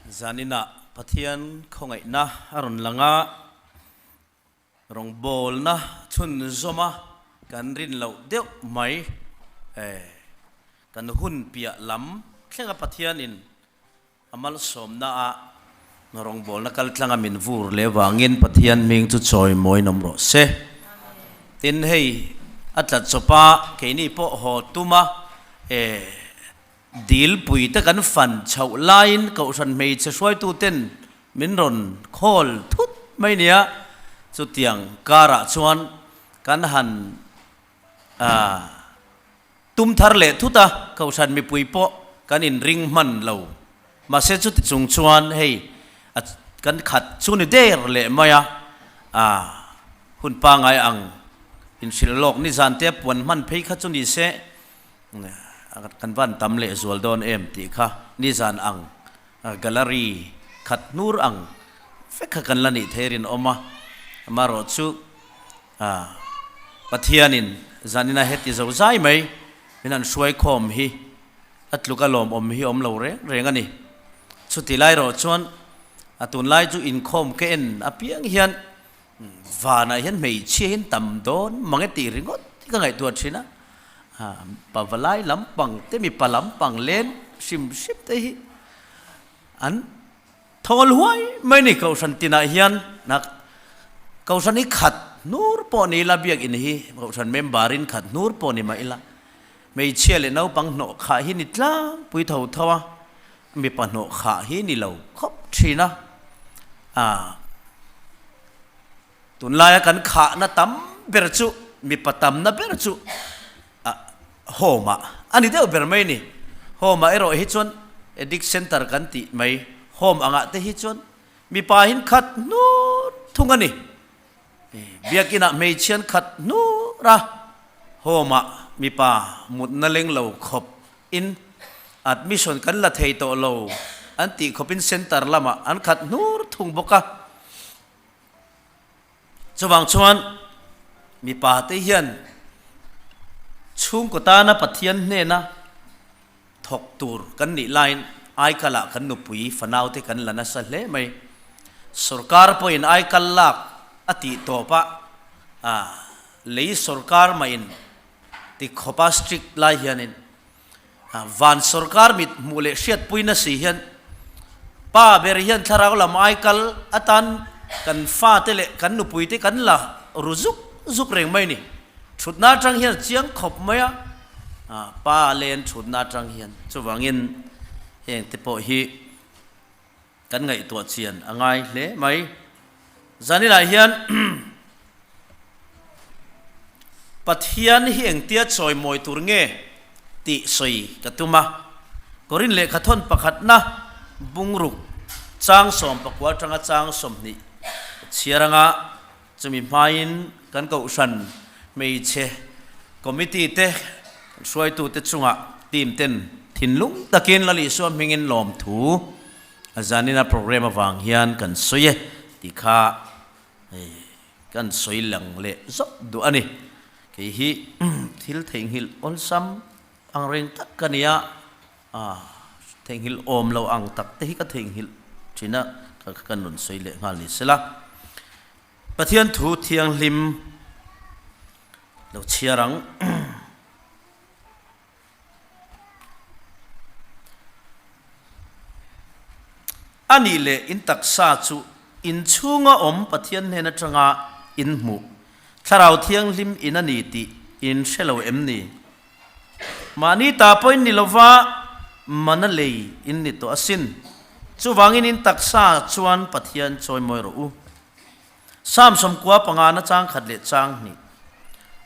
Zaninah Pathian khawngaihna a rawn lang a, rawngbawlna chhunzawma kan rin loh deuh mai kan hun piah lam thlenga Pathianin A malsawmna ah rawngbawlna kal tlanga min vur leh vangin Pathian hming chu chawi mawiin awm rawh se. Tin, hei a tlat chawp a, keini pawh haw tum a, e dil pui te kan fan chhoh laiin Kohhran hmeichhe hruaitu ten min rawn khawl thut mai nia, chutiang karah chuan kan han ah Tum thar leh thut a, Kohhran mipui pawh kan inring hman lo. Mahse chuti chung chuan hei a kan khat chu ni der leh mai a, a hun pangai ang inhrilh lawk nizan te puan hman phei kha chu ni se kan van tam leh zual dawn em tih kha nizan ang gallery khat hnur ang vek kha kan la nih thei rinawm a, amaherawh chu A, Pathianin zanina heti zo zai mai min han hruai khawm hi a tluk a lawmawm hi awm lo reng reng a ni. Chuti lai rawh chuan a tunlai chu inkhawm ka en apiang hian vanah hian hmeichhia hian tam dawn mang e tih ringawt hi ka ngaihtuah thin a. Pavalai lampang te mipa lampang len hrim hrim te hi an Thawl huai mai ni Kohhran tinah hian nak Kohhran hi khat hnur pawh ni ila biakinn hi Kohhran member in khat hnur pawh ni mah ila hmeichhia leh naupang hnawh khah hi ni tlangpui tho tho a, mipa hnawh khah hi ni lo khawp thin a, ah tunlaia kan khahna tam ber chu mipa tamna ber chu ah Home ah a ni deuh ber mai ni. Home ah erawh hi chuan addict center kan tih mai home angah te hi chuan mipa hin khat hnur thung a ni. Biakinn ah hmeichhian khat hnur a, home ah mipa mutna leng lo khawp in admission kan la thei tawh lo an tih khawp in center lamah an khat hnur thung bawk a. Chuvang chuan mipa te hian chhungkaw tana Pathian hnena thawk tur kan nih laiin aikalah kan nupui fanau te kan la nasa hle mai. Sorkar pawhin aikal lak a tih tawp a, lei sorkar mahin ti khawpa strict lai hianin Van sorkar mit hmuh leh hriatpui nasi hian pa ber hian thlarau lam ai kal atan kan fate leh kan nupuite kan la ru zuk zuk reng mai ni. Thutna atang hian chiang khawp mai a, pa len thutna atang hian chuvangin heng te pawh hi Kan ngaihtuah chian a ngai hle mai. Zaninah hian Pathian hi engtia chawimawi tur nge tih sawi ka tum a. Korin lehkhathawn pakhatna bungruk chang 19 atanga chang 20 chhiar anga chumi hmain kan kohhran hmeichhe committee te hruaitute chungah team ten thinlung takin Lal Isua hmingin lawmthu A zanina program avang hian kan sawi e tih kha kan sawi lang leh zawk duh a ni. Kei hi thil theihnghilh awlsam ang reng tak ka ni a, theihnghilh awm lo ang tak te hi ka theihnghilh thin a, kan rawn sawi leh nghal ni sela. Pathian thu thianghlim lo chhiar ang. A nih leh in taksa chu in chhunga awm Pathian hnen atanga in hmuh Thlarau Thianghlim in a ni tih in hre lo em ni? Mahni ta pawh in ni lova mana lei in ni tawh asin. Chuvangin in taksa chuan Pathian chawimawi rawh u. Psalm 95 chang khat leh chang hnih.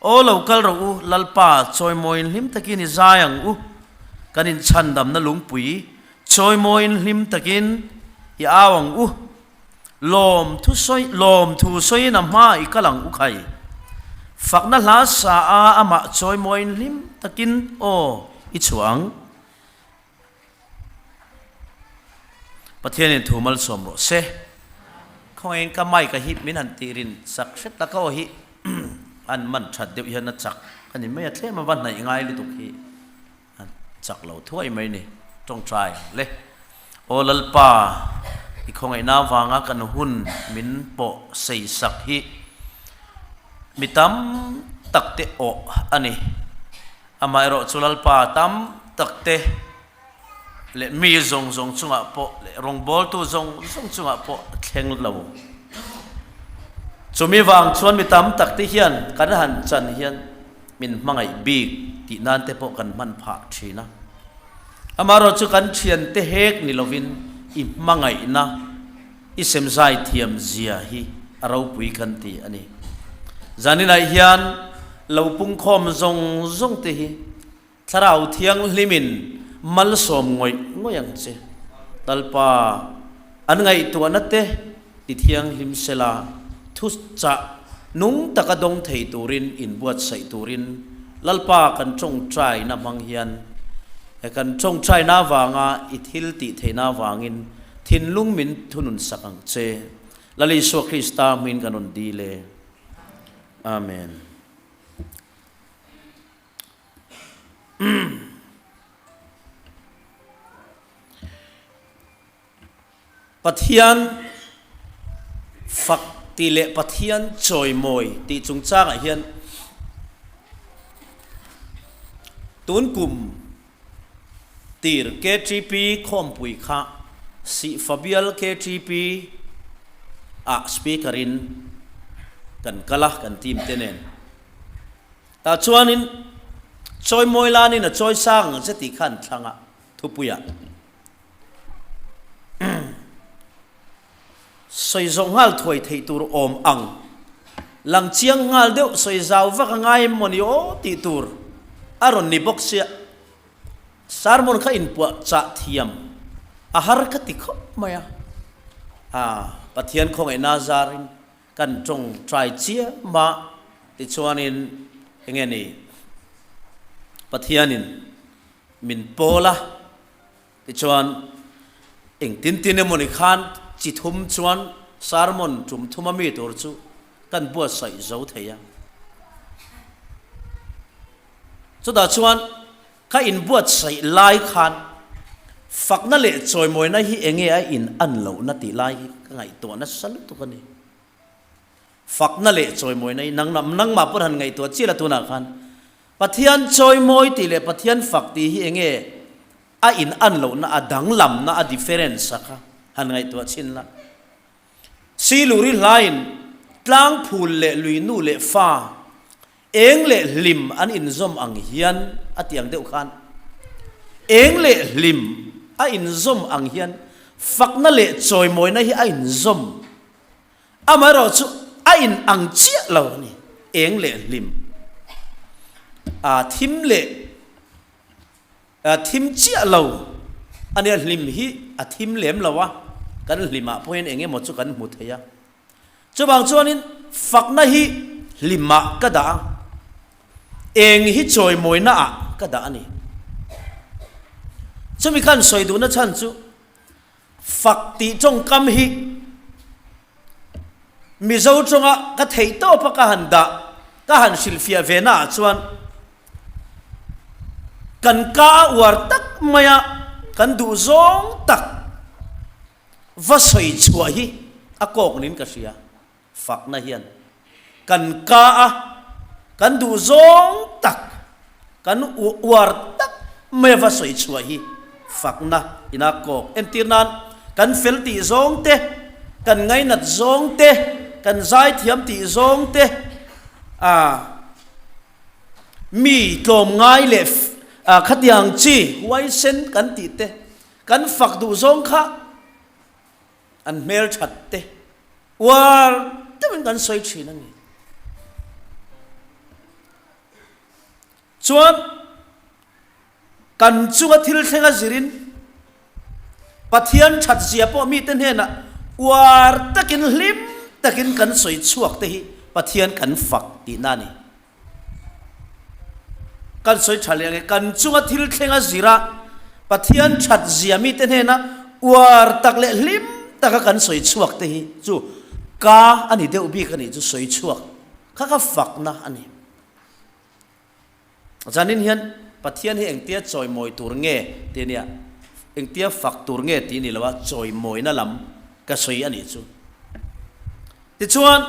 Aw lo kal rawh u, Lalpa, chawimawiin hlim takin i zai ang u. Kan inchhandamna lungpui, chawimawiin hlim takin i au ang u. Lawm thu sawi, lawm thu sawiin a hma i kal ang u khai. Fakna hla sa a amah chawimawiin hlim takin aw i chhuah ang. Pathianin thu malsawm rawh se. Khawngaihin ka mic a hi min han tih rin sak hret a ka aw hi an man that deuh hian a chak a ni mai a tlem a va hnaih ngai lutuk hi a chak lo thuai mai ni tawngtai ang le. Aw Lalpa. I khawngaihna avanga kan hun min pawh sei sak hi mi tam tak te awh a ni. Amaherawh chu Lalpa tam tak te leh mi zawng zawng chungah pawh leh rawngbawltu zawng zawng chungah pawh a thleng lo. Chumi vang chuan mi tam tak te hian kan han chan hian min hmangaih bik tih nan te pawh kan hman phah thin a. Amaherawh chu kan thiante hek ni lovin i hmangaihna, i semzai thiam zia hi a ropui kan ti a ni. Zaninah hian lo pungkhawm zawng zawng te hi Thlarau Thianghlimin malsawm ngawih ngawih ang che. Lalpa, an ngaihtuahna te ti thianghlim sela, thuchah nung taka dawng thei turin inbuatsaih turin Lalpa kan tawngtaina hmang hian he kan tawngtaina avanga i thil tih theihna avangin thinlung min thunun sak ang che. Lal Isua Krista hmingin kan rawn dil e. Amen. Pathian fak tih leh Pathian chawimawi tih chungchangah hian tun kum tir KTP khawmpui kha Sihfabial KTP ah speaker in kan kal a kan team te nen. Tah chuanin chawimawi lanin a chawi sang ang che tih kha an thlang a, thupuiah sawi zawh nghal thuai theih tur awm ang, lang chiang nghal deuh sawi zau vak a ngai em mawni aw tih tur a rawn ni bawk sia. Sermon kha inpuah chah thiam a har ka ti khawp mai a, Pathian khawngaihna zarin Kan tawngtai chiam a, tichuanin enge ni Pathianin min pawl a, tichuan engtin tin emawni khan chi thum chuan sermon tum thum a mi tur chu kan buatsaih zo thei a. Chutah chuan Ka inbuatsaih lai khan fakna leh chawimawina hi enge a in an lohna tih lai hi ka ngaihtuah nasa lutuk a ni. Fakna leh chawimawina hi nangmah nangmah pawn han ngaihtuah chiah la tunah khan Pathian chawimawi tih leh Pathian fak tih hi enge a in an lohna a danglamna a difference a kha han ngaihtuah chhin la. Siluri hlain tlang phul leh lui nu leh fa Eng leh hlim an inzawm ang hian a ti ang deuh khan, eng leh hlim a inzawm ang hian fakna leh chawimawina hi a inzawm. Amaherawh chu a in ang chiah lo a ni, eng leh hlim, a thim leh thim chiah lo a nia, hlim hi a thim lem lo a, kan hlimah pawh hian eng emaw chu kan hmu thei a. Chuvang chuanin fakna hi hlimah ka dah a, eng hi chawimawinaah ka dah a ni. Chumi khan sawi duhna chhan chu fak tih tawngkam hi Mizo tawnga ka theih tawpa ka han dah, ka han hrilhfiah ve naah chuan kan ka a uar tak maia kan duhzawng tak, Va sawi chhuah hi a kawk niin ka hria, fakna hian kan ka a, kan duh zawng tak, kan uar tak mai a va sawi chhuah hi fakna ina kawk. Entir nan kan fel tih zawng te, kan ngainat zawng te, kan zaithiam tih zawng te, ah mi tlawmngai leh khatiang chi huaisen kan tih te, Kan fak duh zawng kha an hmelthat te uar deuhin kan sawi thin a ni. Chuan kan chunga thil thleng a zirin Pathian that zia pawh mite hnenah uar takin hlim takin kan sawi chhuak te hi Pathian kan fak tihna a ni. Kan sawi tha leh ang e, kan chunga thil thleng a zir a, Pathian that zia mite hnena uar tak leh hlim taka kan sawi chhuak te hi chu ka a ni deuh bik a nih chu sawi chhuak kha kha fakna a ni. Zanin hian Pathian hi engtia chawimawi tur nge tih a nia, engtia fak tur nge tih a ni lo a, chawimawina lam. Ka sawi a nih chu. Tichuan,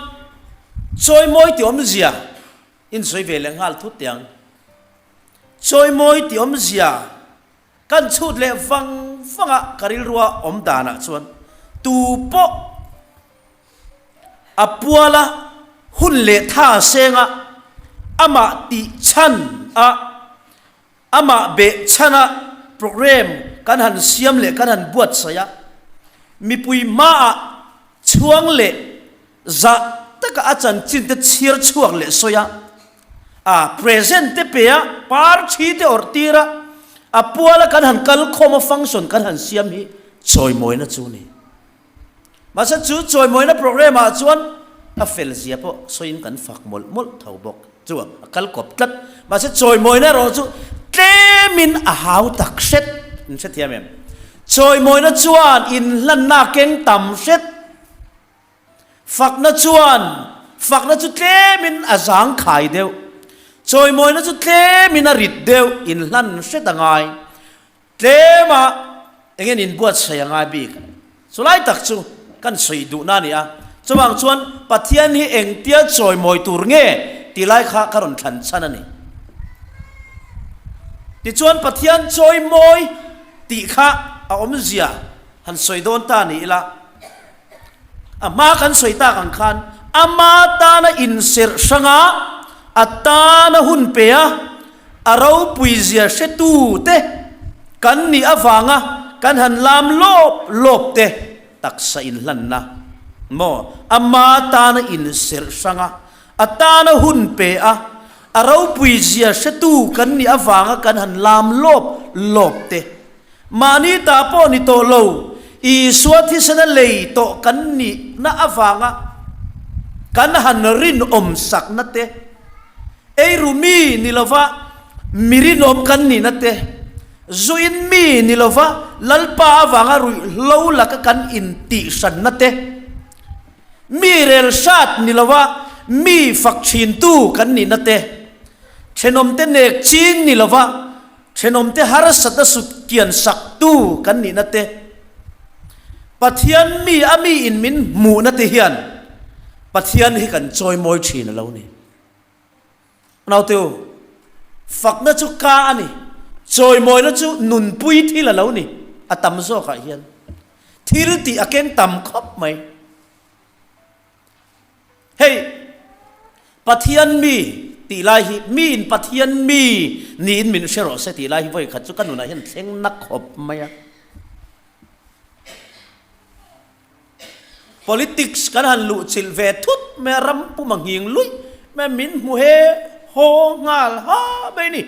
chawimawi tih awmzia in sawi ve leh nghal thut teh ang. Chawimawi tih awmzia kan chhut leh vang vang a, ka rilrua awm danah chuan tu pawh a puala hun leh tha senga amah tih chhan a, Amah behchhana programme kan han siam leh kan han buatsaih a, mipui hmaah chhuang leh zah taka a chanchin te chhiar chhuak leh sawi a, a present te pe a, par thi te awrh tir a, a puala kan han kal khawm a function kan han siam hi chawimawina chu a ni. Mahse chu chawimawina programme ah chuan a fel zia pawh sawiin kan fak mawlh mawlh tho bawk. Chu a kal kawp tlat. Mahse chawimawina erawh chu tlemin a hau tak hret. In hrethiam em? Chawimawina chuan inhlanna a keng tam hret. Fakna chuan fakna chu tlemin a zangkhai deuh. Chawimawina chu tlemin a rit deuh. Inhlan hret a ngai. Tlema eng nge nin buatsaih a ngai bik? Chulai tak chu kan sawi duhna a ni a. Chuvang chuan Pathian hi engtia chawimawi tur nge tih lai kha ka rawn thlan chhan a ni. Tichuan Pathian chawimawi tih kha a awmzia han sawi dawn ta ni ila, a hma kan sawi tak ang khan ama tana inserh hranga a tana hun pe a, A ropuizia hretute kan nih avanga kan han lam lawp lawp te taksa inhlanna maw? Ama tana inserh hranga, a tana hun pe a, a ropuizia hretu kan nih avanga kan han lam lawp lawp te mahni ta pawh ni tawh lo, Isua thisena lei tawh kan nihna avanga kan han rinawm sakna te, Eiru mi ni lova mi rinawm kan nihna te, zuin mi ni lova Lalpa avanga ruihhlo laka kan intihhranna te, mi rel hrat ni lova mi fak thintu kan nihna te, thenawmte nek ching ni lova thenawmte harsatna sut kian saktu kan nihna te, Pathian mi a mi in min hmuhna te hian Pathian hi kan chawimawi thin a lo ni. Naute u, fakna chu ka a ni, chawimawina chu nunpui thil a lo ni, a tam zawkah hian thil tih a keng tam khawp mai. Hei, Pathian mi tih lai hi, miin Pathian mi niin min hre rawh se tih lai hi vawikhat chu ka nunah hian thleng na khawp mai a. Politics kan han luh chilh ve thut mai a, ram pum a nghing luih mai a, min hmu he haw nghal ha mai ni.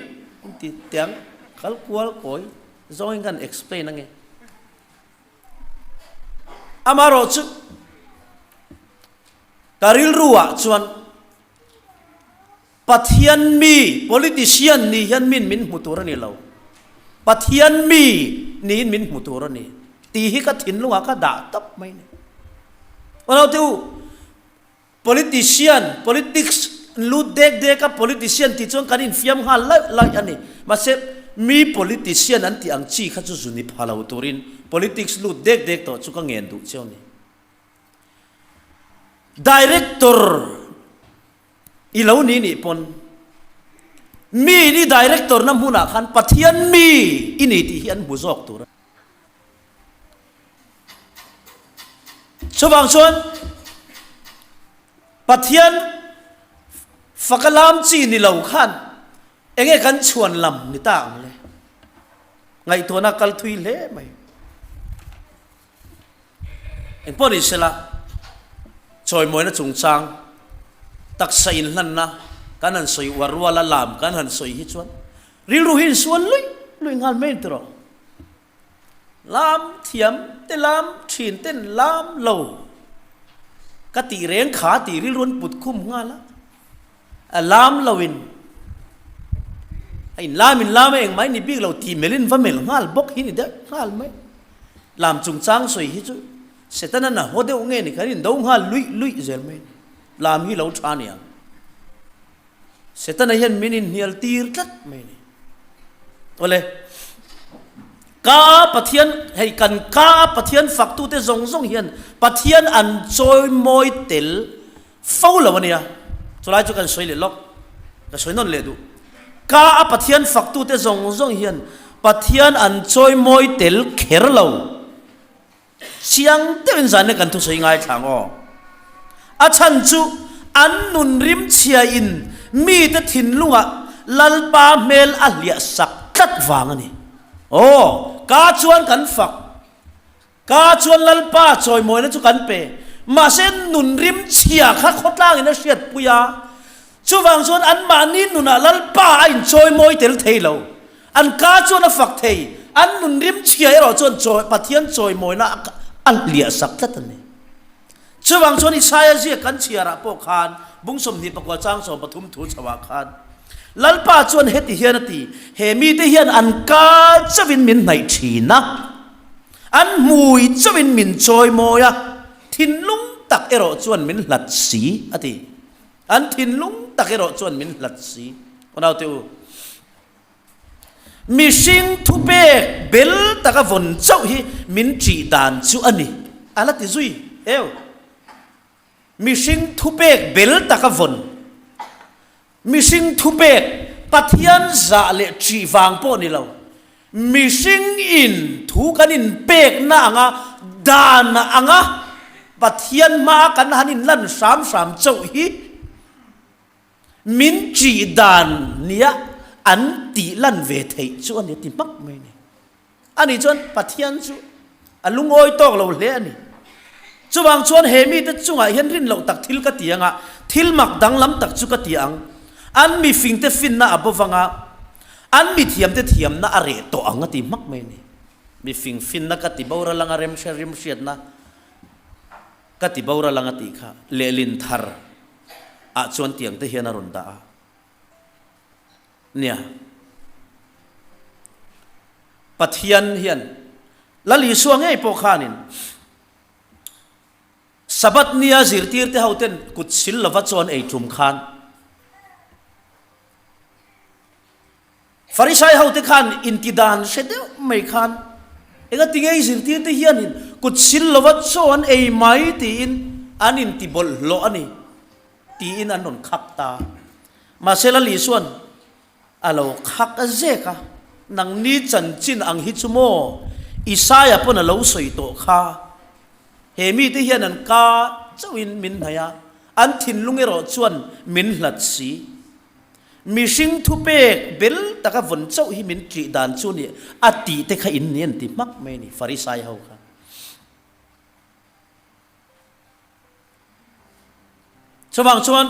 Inti tiang kal kual kawi zawngin kan explain ange. Amaherawh chu ka rilru ah chuan Pathian mi, politician nih hian min min hmu tur a ni lo. Pathian mi niin min hmu tur a ni tih hi ka thinlungah ka dah tawp mai a ni. Unaute u, politician, politics an lut dek dek a, politician tih chuan kan infiam nghal laih laih a ni. Mahse, mi politician an tih ang chi kha chu zu ni pha lo turin politics lut dek dek tawh chu ka ngen duh chiau a ni. Director. I lo ni nih pawn mi ni director na hmunah khan Pathian mi i ni tih hi an hmu zawk tur a ni. Chuvang chuan Pathian faka lam chi ni lo khan enge kan chhuan lam ni ta ang le? Ngaihtuahna kal thui hle mai. Engpawh ni sela, chawimawina chungchang, taksa inhlanna kan han sawi uar ruala lam kan han sawi hi chuan rilru hi insual luih luih nghal mai tiraw. Lam thiam te lam thin ten lam lo ka tih reng kha tih rilru an put khum nghal a. A lam lo in a in lam in lam a engmah ni bik lo tih melh in va melh nghal bawk hi ni deuh nghal mai. Lam chungchang sawi hi chu Setana na haw deuh nge ni khan in do nghal luih luih zel mai ni. Lam hi lo tha ni ang. Setana hian min inhnial tir tlat mai ni. Awle. Ka a Pathian, hei kan ka a Pathian faktute zawng zawng hian Pathian an chawimawi tel fo lo a nia. Chulai chu kan sawi leh lawk, ka sawi nawn leh duh. Ka a Pathian faktute zawng zawng hian Pathian an chawimawi tel kher lo. Chiang deuhin zan hi kan thusawi ngaithla ang aw. A chhan chu an nun rimchhia in mite thinlungah Lalpa hmel a hliah sak tlat vang a ni. Aw, ka chuan kan fak, ka chuan Lalpa chawimawina chu kan pe, mahse nun rimchhia kha khawtlangin a hriatpui a, Chuvang chuan anmahni nunah Lalpa a inchawimawi tel thei lo. An ka chuan a fak thei. An nun rimchhia erawh chuan chawi Pathian chawimawina a hliah sak tlat a ni. Chuvang chuan Isaia ziak kan chhiarah pawh khan bung 24 chang 13 thu chhoah khan Lalpa chuan heti hian a ti, He mite hian an ka chauhin min hnaih thin a, an hmui chauhin min chawimawi a, thinlung tak erawh chuan min hlat si, a ti. An thinlung tak erawh chuan min hlat si. Unaute u, mihring thupek bel taka vawn chauh hi min ṭih dan chu a ni, a la ti zui eu. Mihring thupek bel taka vawn, mihring thupek Pathian zah leh ṭih vang pawh ni lo, Mihring in thu kan in pekna anga dan anga Pathian hmaa kan han in lan hram hram chauh hi min ṭih dan nia an tih lan ve theih chu a ni a ti hmak mai a ni. Ani chuan Pathian chu a lungawi tawk lo hle a ni. Chuvang chuan he mite chungah hian rin loh tak thil ka ti anga thil mak danglam tak chu ka ti ang. An mifingte finna a bawvang a, An mithiamte thiamna a reh tawh ang a ti hmak mai a ni. Mi fingfinna ka ti boral anga remhre rimhriatna ka ti boral anga tih kha lehlin thar ah chuan tiang te hian a rawn dah a nia. Pathian hian Lal Isua ngei pawh khanin Sabbath nia zirtirte ho ten kut sil lova chuan ei tum khan Farisai hote khan intidan hre deuh mai khan enga ti ngei zirtirte hianin kut sil lova chaw an ei mai tiin an inti bawlhhlawh a ni tiin an rawn khak ta. Mahse Lal Isua'n a lo khak a zek a, Nangni chanchin ang hi chu maw Isaia pawn a lo sawi tawh kha, he mite hian an ka chauhin min hnaih a, an thinlung erawh chuan min hlat si. Mihring thupek bel taka vawn chauh hi min ṭih dan chu ni a tih te kha in ni an ti hmak mai a ni, Farisai ho kha. Chuvang chuan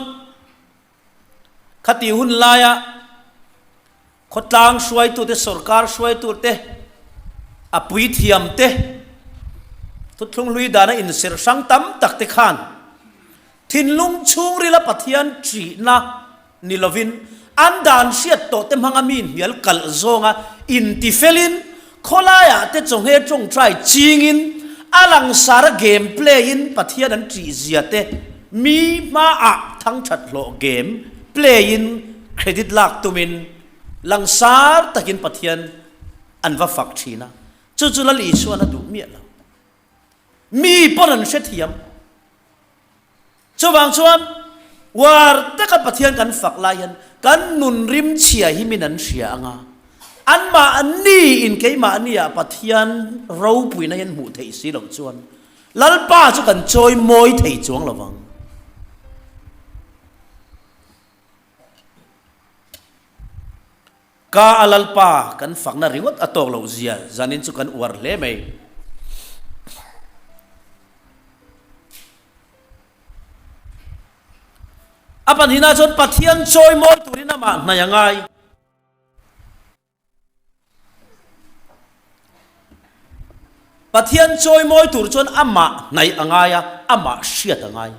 khati hun laia khawtlang hruaitute, sorkar hruaitute, a puithiamte, thuthlung hlui dana inserh hrang tam tak te khan Thinlung chhungrila Pathian ṭihna ni lovin an dan hriat tawh te hmanga mi hnial kalh zawnga intifelin khawlaiah te chawnghe ṭawngṭai chingin a langsara game play-in Pathian an ṭih zia te mi hmaah thangṭhat hlawh game play-in credit lak tumin langsar takin Pathian an va fak ṭhin a, chu chu Lal Isuan a duh miah lo. Mi pawn an hrethiam. Chuvang chuan uar taka Pathian kan fak lai hian kan nun rimchhia hi min an hria ang a, anmahni in keimahni ah Pathian ropuina hi an hmuh theih si loh chuan Lalpa chu kan chawi mawi thei chuang lo vang. Ka a Lalpa kan fakna ringawt a tawk loh zia zanin chu kan uar hle mai. A pahnihna chuan Pathian chawimawi turin amah hnaih a ngai. Pathian chawimawi tur chuan amah hnaih a ngai a, amah hriat a ngai.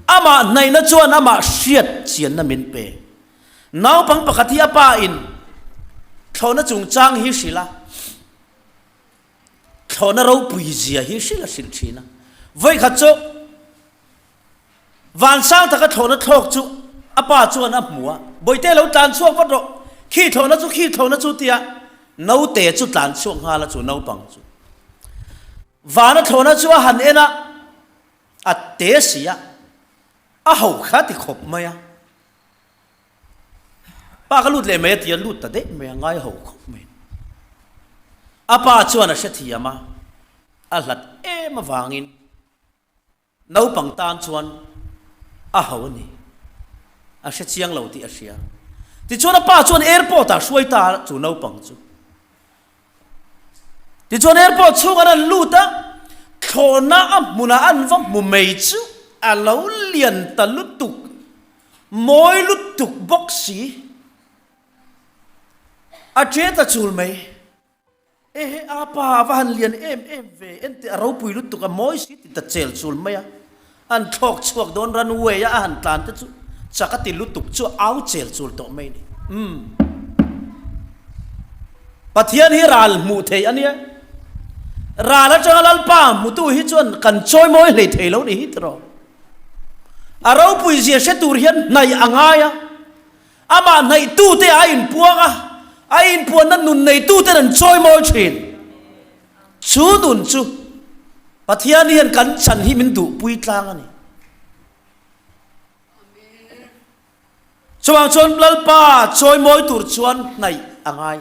Amah hnaihna chuan amah hriat chianna min pe. Naupang pakhat hi a pa in thlawhna chungchang hi hrilh a, thlawhna ropui zia hi hrilh a hrilh thin a. Vawikhat chu vansang taka thlawhna thlawk chu a pa chuan a hmu a, Bawihte lo tlan chhuak vat rawh, khi thlawhna chu khi thlawhna chu tia. Naute chu tlan chhuak nghal a chu naupang chu. Vana thlawhna chu a han en a, a te si a, a ho kha ti khawp mai a. Pa ka lut leh mai a ti a, lut ta daih mai a, ngai ho khawp mai. A pa chuan a hrethiam a, a hlat em avangin Naupang tan chuan a ho a ni. A hre chiang lo tih a hria. Tichuan a pa chuan airport ah hruai ta a chu naupang chu. Tichuan airport chhung an han lut a, thlawhna a hmunah an va hmu mai chu a lo lian ta lutuk, mawi lutuk bawk si. A ṭe ta chul mai. Ehe a pa a va han lian em em ve, enteh a ropui lutuk a mawi si ti ta chel chul mai a, an thlawk chhuak dawn runway a a han tlan te chu chak a ti lutuk chu a au chel chul tawh mai a ni. Umm. Pathian hi ral hmuh theih a nia, ral atanga Lalpa hmutu hi chuan kan chawimawi hlei thei lo ni hi tiraw. A ropui zia hre tur hian hnaih a ngai a. Amah hnaihtute a inpuang a, a inpuanna nun neituten an chawimawi thin. Chu nun chu Pathian hian kan chan hi min duhpui tlang a ni. Chuvang chuan Lalpa chawimawi tur chuan hnaih a ngai.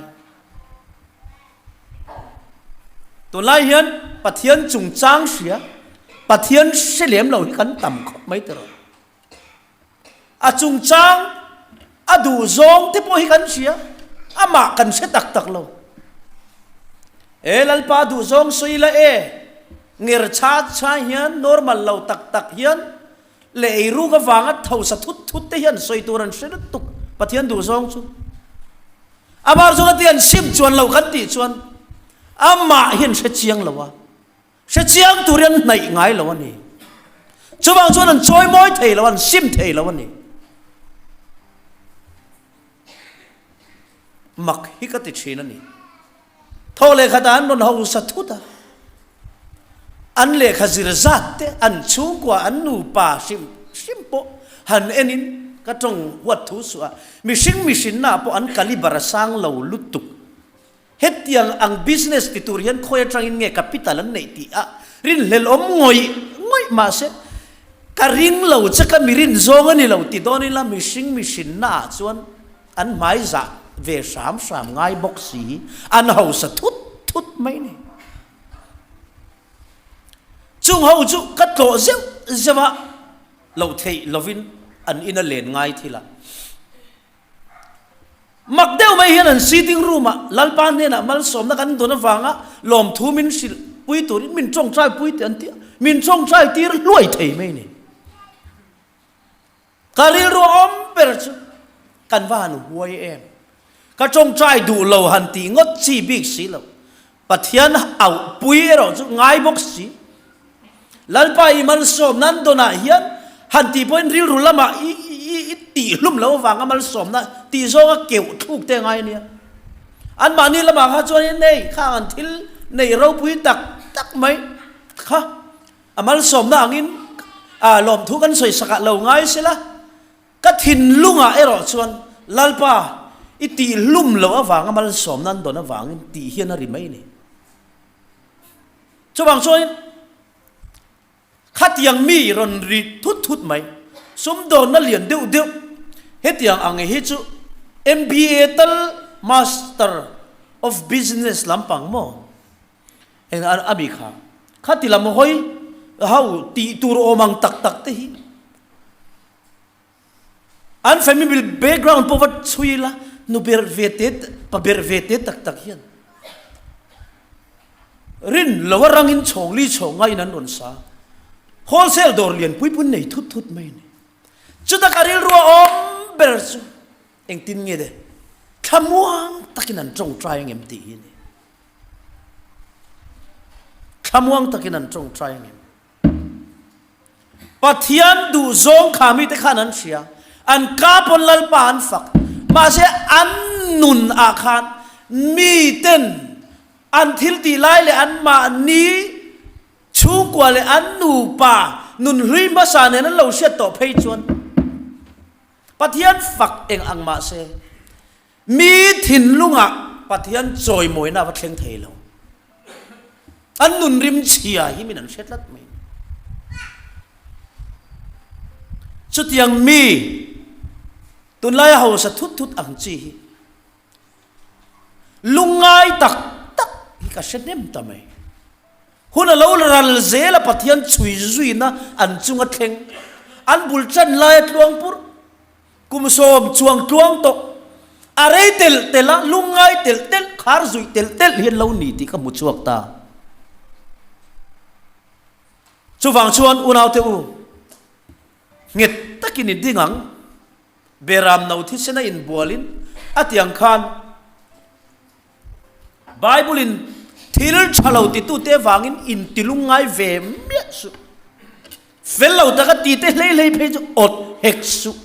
Tunlai hian Pathian chungchang hria, Pathian hre lem lo hi kan tam khawp mai tiraw. A chungchang a duh zawng te pawh hi kan hria, amah kan hre tak tak lo. E Lalpa duh zawng sawi la e, nger cha cha hian normal lo tak tak hian leh eiruk avanga thosa thut thut te hian sawi tur an hre lutuk Pathian duh zawng chu. Amah zawng a ti an sim chuan lo kan tih chuan amah hian hre chiang lo a. Hre chiang tur hi an hnaih ngai lo a ni. Chuvang chuan an chawi mawi thei lo, an sim thei lo a ni. Mak hi ka ti thin a ni. Thaw lehkhatah an rawn hausa thut a. An lehkha zir zat te, an chhungkua, an nupa hrim hrim pawh han enin ka tawng huat thu suh a. Mihring mihrinna pawh an caliber a sang lo lutuk. Hetiang ang business ti tur hian khawi atangin nge capital an neih tih a rinhlelh awm ngawih ngawih mahse ka ring lo che ka mi rin zawng a ni lo ti dawn ila mihring mihrinna ah chuan an hmai zah ve hram hram ngai bawk si an hausa thut thut mai ni. Chung ho chu ka tlawh zeuh zeuh a loh theih lovin an ina len ngai thil a. Mak deuh mai hian an sitting room ah Lalpa hnenah malsawmna kan dawn avanga lawmthu min hrilh pui turin min tawngtai pui teh an ti a, min tawngtai tir hluai thei mai ni. Ka rilru awm ber chu kan va han huai em. Ka tawngtai duh lo han tih ngawt chi bik si lo. Pathian auh pui erawh chu ngai bawk si. Lalpa i malsawmna an dawnah hian han tih pawhin rilru lamah i i tihhlum lo avanga malsawmna tih zawnga keuh thluk te a ngai a nia. Anmahni lamah kha chuanin hei khang an thil neih ropui tak tak mai kha a malsawmna angin lawmthu kan sawi sakah lo ngai sela. Ka thinlungah erawh chuan Lalpa i tihhlum loh avanga malsawmna an dawn avangin tih hian a ri mai a ni. Chuvang chuanin khatiang mi rawn ri thut thut mai, sumdawnna lian deuh deuh hetiang ang hi chu MBA tal Master of Business lampang maw? Eng a mi kha? Khati lam hawi ho tih tur awm ang tak tak te hi An family background pawh va chhui ila, nu ber ve te, pa ber ve te tak tak hian rin lo a rangin chhawng li chhawng ngaiin an rawn sa. Wholesale dawr lian pui pui nei thut thut mai a ni. Chuta ka rilru a awm ber chu engtin nge le thlamuang takin an tawngtai angem tih hi a ni. Thlamuang takin an tawngtai angem. Pathian duhzawng kha mite khan an hria, an ka pawn Lalpa an fak. Mahse an nun ah khan miten an thil tih lai leh an mahni chhungkua leh an nupa nun hlui hmasa nen an lo hriat tawh phei chuan Pathian fak eng ang mahse mi thinlungah. Pathian chawimawina a va thleng thei lo. An nun rim chhia hi min an hre tlat mai. Chutiang mi tunlaia hausa thut thut ang chi hi lungngai tak tak hi ka hre hnem ta mai. Hun a lo ral zel a Pathian chhui zuina an chunga thleng an bul tan laia tluang pur Kum sawm chuang tluang tawh a rei telh telh a, lungngai telh telh, khar zuih telh telh hi an lo ni tih ka hmu chhuak ta. Chuvang chuan unaute u, nghet takin i ding ang, Beram no thisena inbualin a tiang khan Bible-in thil tha lo titute avangin intilungngai ve miah suh. Fel lo taka tite hlei hlei phei chu awt hek suh.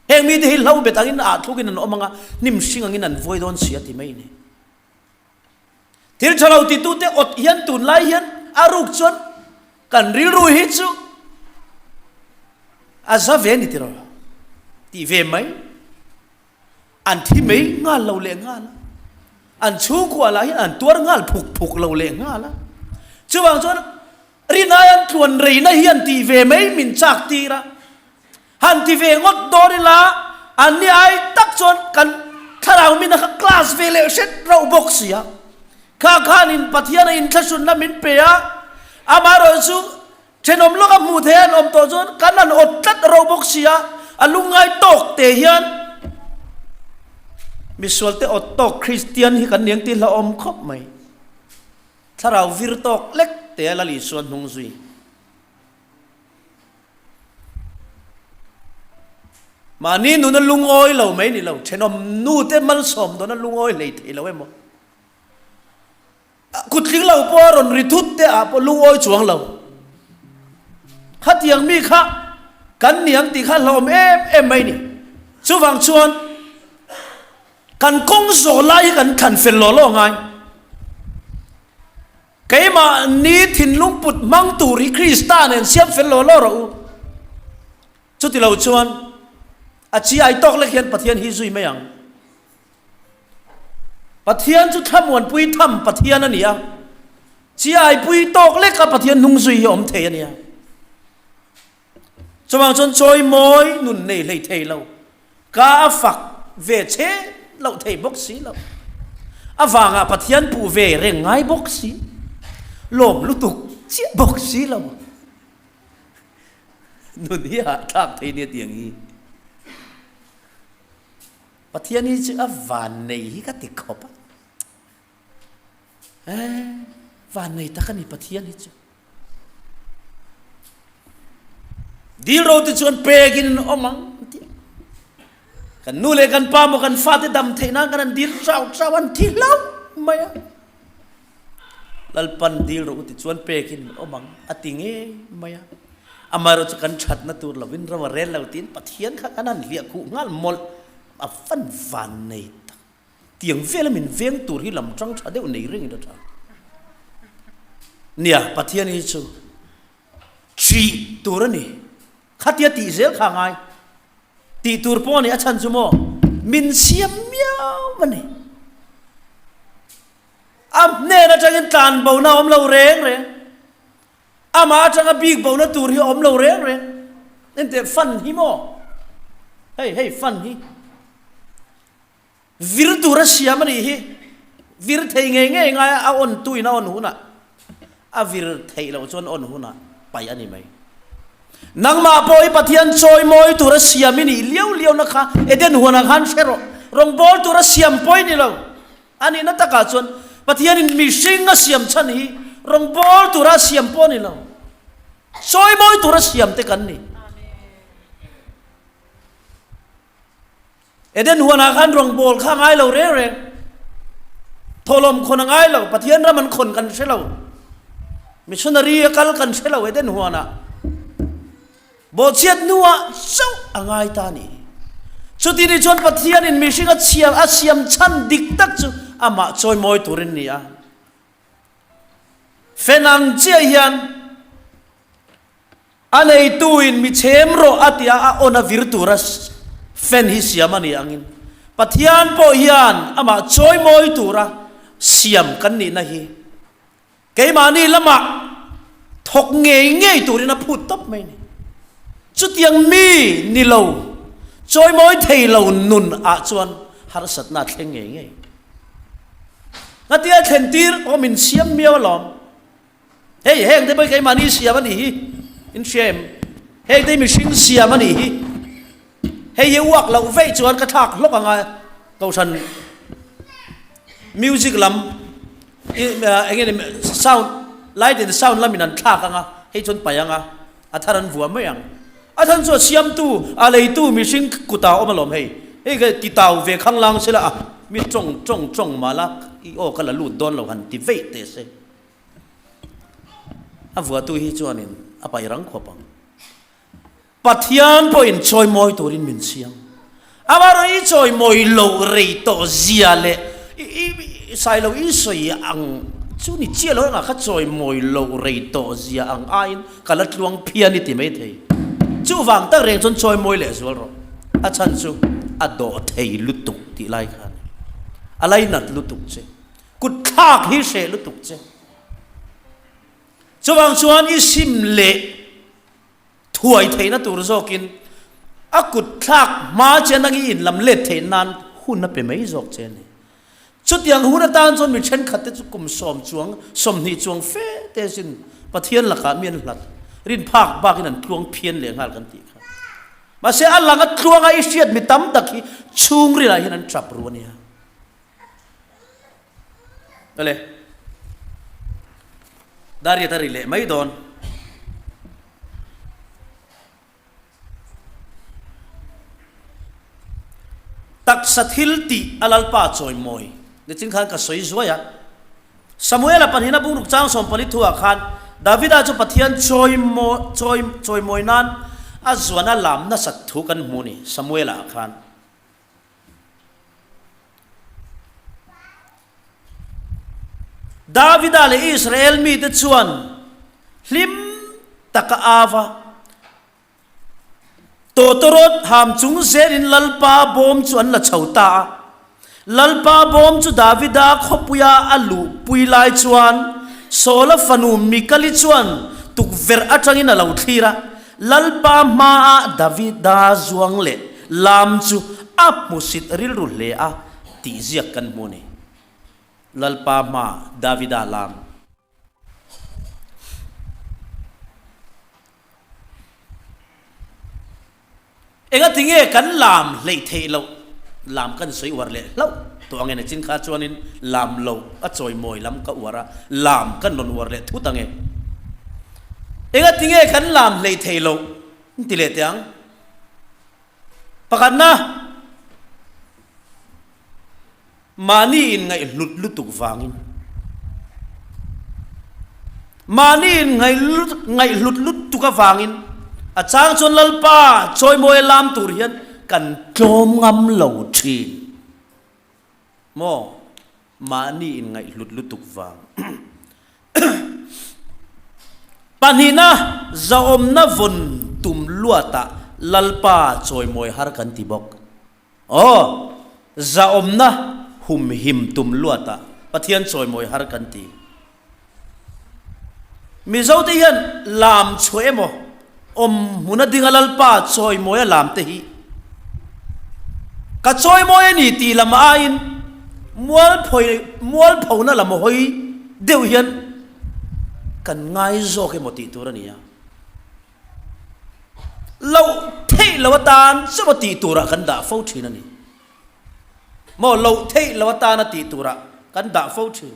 Heng mite hi hlo bet angin ah thlukin an awm anga, hnim hring angin an vuai dawn si a ti mai ni. Thil tha lo titute awt hian tunlai hian a ruk chuan kan rilru hi chu a za ve ni tiraw tih ve mai. An thi mai nghal lo leh nghal a, an chhungkua lah hian an tuar nghal phuk phuk lo leh nghal a. Chuvang chuan rinai an tluan reina hian tih ve mai min chak tir a, han ti ve ngawt dawn ila an ni ai tak chuan kan thlarau min a kha class ve leh hret rauh bawk si a. Kha khanin Pathian a inthlahrunna min pe a, amaherawhchu chu Thenawm lawka hmuh theih an awm tawh chuan kan han awt tlat ro bawk si a, a lungngai tawk te hian misualte awt tawk Kristian hi kan niang tih hlauhawm khawp mai. Thlarau vir tawk lek te a Lal Isua hnung zui. Mahni nuna lungawi lo mai ni lo, thenawm nute malsawm dawna lungawi hlei thei lo emaw? Kutling lo pawh a rawn ri thut te ah pawh lungawi chuang lo. Khatiang mi kha kan ni ang tih kha hlauhawm em em mai ni. Chuvang chuan kan kawng zawh lai hi kan thlan fel law law ngai. Keimahni thinlung put hmang tur hi Krista nen siam fel law law rawh u. Chuti lo chuan a chi ai tawk lek hian Pathian hi zui mai ang. Pathian chu thlamuanpui tham Pathian a ni a, chiaipui tawk leka Pathian hnung zui hi a awm thei a nia. Chuvang chuan chawimawi nun nei hlei thei lo, ka a fak ve chhe loh thei bawk si lo. A vangah Pathian puh ve reng ngai bawk si, lawm lutuk chiah bawk si lo. Nun hi hahthlak thei nia tiang hi. Pathian hi chu a vannei hi ka ti khawp a, eh vannei tak a ni Pathian hi chu. Dil ro te chuan pekin an awm ang an ti a. Kan nu leh kan pa maw kan fate dam theih nan kan han dil chau chau an thi hlauh mai a. Lalpan dil rawh u ti chuan pekin an awm ang a ti ngei mai a. Amaherawh chu kan thatna tur lovin ro a rel lo tiin Pathian kha kan han hliah khuh nghal mawlh a fan van nei tak. Tiang vela min veng tur hi lam tang tha deuh nei reng in a tha. Nia, Pathian hi chu ṭih tur a ni. Khatia tih zel kha a ngai. Tih tur pawh a ni, a chhan chu maw min siam miau a ni. A hnen atangin tlan bona a awm lo reng reng. Amah atanga bik bona tur hi a awm lo reng reng. Enteh fan hi maw? Hei hei fan hi. Vir tur a siam a nih hi. Vir thei ngei ngei ngai a, a on tuin a on hunah a vir theih loh chuan on hunah paih a ni mai. Nangmah pawh hi Pathian chawimawi tur a siam i nih liau liau na kha Eden huanah khan hre rawh. Rawngbâwl tur a siam pawh i ni lo. A nihna takah chuan Pathianin mihring a siam chhan hi rawngbâwl tura a siam pawh a ni lo. Chawimawi tur a siam te kan ni. Eden huanah khan rawngbâwl kha a ngai lo reng reng. Thawhlawm khawn a ngai lo. Pathian ram an khawn kan hre lo. Missionary a kal kan hre lo Eden huanah. Bawhchhiat hnuah chauh a ngai ta a ni. Chuti ni chuan Pathianin mihring a chhiar a siam chhan dik tak chu amah chawimawi turin ni a. Fen ang chiah hian a neituin mi chhem rawh a tia a awn a vir tura fen hi siam a ni angin. Pathian pawh hian amah chawimawi tura siam kan nihna hi keimahni lamah thawk ngei ngei turin a phut tawp mai a ni. Chutiang mi ni lo, chawimawi thei lo nun ah chuan harsatna a thleng ngei ngei. Ngatia thlen tir awm in siam miau alawm. Hei heng te pawh hi keimahni siam a nih hi, in hria em? Heng te hi mihring siam a nih hi. Hei hi uak loh veih chuan ka thlak hlawk ang a, Kohhran music lam eng nge ni sound light and sound lamin an thlak ang a, hei chuan paih ang a, a thar an vuah mai ang. A than chu a siamtu, a leitu mihring kutah a awm alawm hei. Hei ka ti tau ve khanglang sela a, mi tawng tawng tawng mah la i aw ka la lut dawn lo han ti veih teh se. A vuahtu hi chuanin a paih rang khawp ang. Pathian pawhin chawimawi turin min siam. Amaherawh i chawimawi loh rei tawh zia leh i sailo i sawi ang chu ni chiah lo engah kha chawimawi loh rei tawh zia ang aiin ka la tluang phian i ti mai thei. Chuvang tak reng chuan chawimawi leh zual rawh. A chhan chu a dawh thei lutuk tih lai kha a ni. A lainat lutuk che. Kut thlak hi hreh lutuk che. Chuvang chuan i sim leh thuai theihna tur zawkin a kut thlak hma che nang i inlam let theih nan hun a pe mai zawk che a ni. Chutiang hun atan chuan mi thenkhat te chu kum sawm chuang, 20 chuang fe te sin Pathian lakah mi an hlat, rin phak bakin an tluang phian leh nghal kan tih kha. Mahse a lang a tluanga i hriat mi tam tak hi chhungrilah hian an tap ru a nia. Awle. Dariat a ri leh mai dawn. Taksa thil tih a Lalpa chawimawi. Nichin khan ka sawi zuai a. Samuela pahnihna bungruk chang 14 thuah khan Davida chu Pathian chawimawi chawimawi nan a zuan a lam nasat thu kan hmu a ni Samuela ah khan. Davida leh Israel mite chuan hlim taka ava tawtawrawt ham chung zelin Lalpa bawm chu an la chho ta a. Lalpa bawm chu Davida khawpuia a luhpui lai chuan Saula fanu Mikali chuan tukverh atangin a lo thlir a. Lalpa hmaah Davida zuang leh lam chu a hmusit rilru hle a tih ziak kan hmu a ni. Lalpa hmaah Davida lam. Engati nge kan lam hleih theih loh? Lam kan sawi uar leh hlauh tawh ang e, nachin kha chuanin lam lo a chawimawi lam ka uar a, lam kan rawn uar leh thut ang e. Engati nge kan lam hleih theih loh? An ti leh teh ang. Pakhatna. Mahni in ngaihhlut lutuk vangin. Mahni in ngaihhlut lutuk avangin a chang chuan Lalpa chawimawi a lam tur hian kan tlawm ngam lo thin. Maw? Mahni in ngaihhlut lutuk vang. Pahnihna, zahawmna vawn tum luatah Lalpa chawimawi har kan ti bawk. Aw, zahawmna humhim tum luatah Pathian chawimawi har kan ti. Mizote hian lam chhuah emaw, awm hmuna dinga Lalpa chawimawia lam te hi ka chawimawi a ni tih lam aiin mualphawi mualphona lam hawi deuh hian kan ngai zawk emaw tih tur a ni a. Loh theih lo atan chauh a tih turah kan dah fo thin a ni. Maw loh theih lo atana tih turah kan dah fo thin.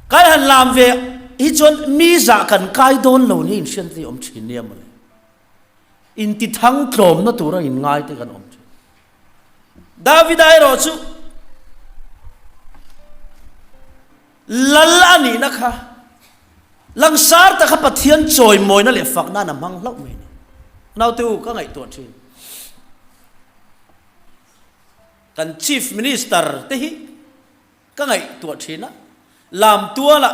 Kan han lam ve hi chuan mi zah kan kai dawn lo ni inhriat te hi awm thin nia mawle. Intithang tlawmna tura inngai te kan awm thin. Davida erawh chu Lal a nihna kha langsar tak kha Pathian chawimawina leh fak nan a hmang hlauh mai a ni. Naute u, ka ngaihtuah thin. Kan Chief Minister te hi ka ngaihtuah thin a, Lamtuala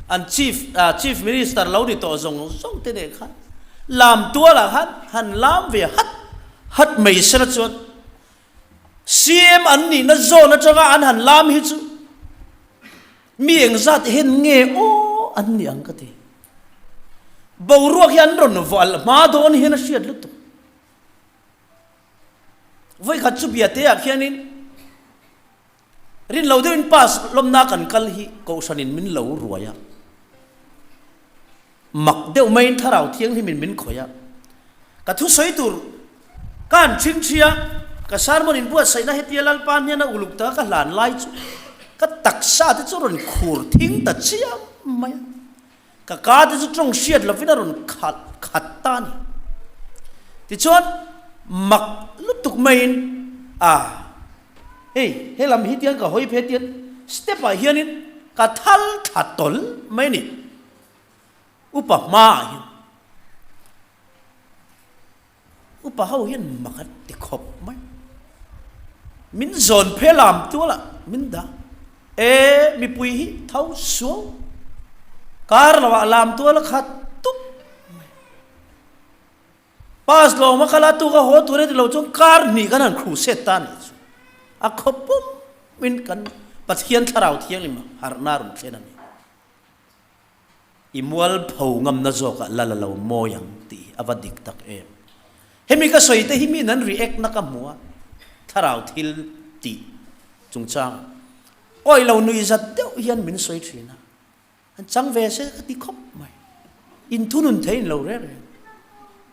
an Chief Chief Minister lo ni tawh zawng zawng te nen khan Lamtuala khan han lam ve hat. Hat mai sela chuan CM an nihna zawn atanga an han lam hi chu mi engzat hen nge aw an ni ang ka ti. Boruak hi an rawn vawh hma dawn hian a hriat lutuk. Vawikhat chu biate ah khianin Rin lo deuhin pass lawmna kan kal hi Kohhranin min lo ruai a, mak deuh maiin Thlarau Thianghlimin min khawih a, ka thusawi tur ka han ṭhingṭhi a, ka sermon inbuatsaihna hetia Lalpa hniana uluk taka ka hlan lai chu ka taksa te chu rawn khur thing ta chiam mai a. Ka ka te chu tawng hriat lovin a rawn khalh khat ta a ni. Tichuan, mak lutuk maiin, A, hei, he lam hi tiang ka hawi phei tian step ah hianin ka thal thla tawl mai a ni. Upa hmaah hian. Upa ho hian mak an ti khawp mai. Min zawn phe lam tualah min dah. E mipui hi tho suau. Kar lovah lam tual a khat tup mai. Pass lawm a kal a tuk a haw tur e ti lo chuan kar hnih kan han crusade ta nih chu. A khawp pum in kan Pathian Thlarau Thianghlim harhna a rawn thlen a ni. I mualpho ngamna zawkah la la lo mawi ang tih hi a va dik tak em. Hemi ka sawi te hi miin an react na ka hmu a, thlarau thil tih chungchangah awih lo nuihzat deuh hian min sawi thin a, an chang ve se ka ti khawp mai. Inthunun thei in lo reng reng.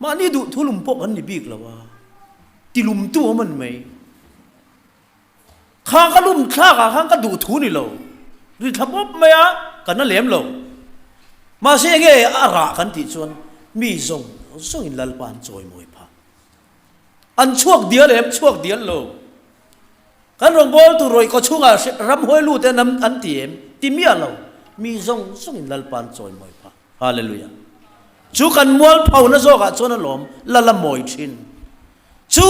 Mahni duh thulum pawh kan ni bik lo a, tilumtu awm an mai. Kha ka lum thlak ah khan ka duh thu ni lo, ri thla pawp mai a, ka na lem lo. Mahse enge a rah kan tih chuan mi zawng zawng in Lalpa an chawimawi phah. An chhuak dial em? Chhuak dial lo. Kan rawngbâwl tur rawih kaw chhungah ramhuai lut en an ti em? Ti miah lo. Mi zawng zawng in Lalpa an chawimawi phah. Hallelujah. Chu kan mualphona zawkah chuan a lawm la la mawi thin. Chu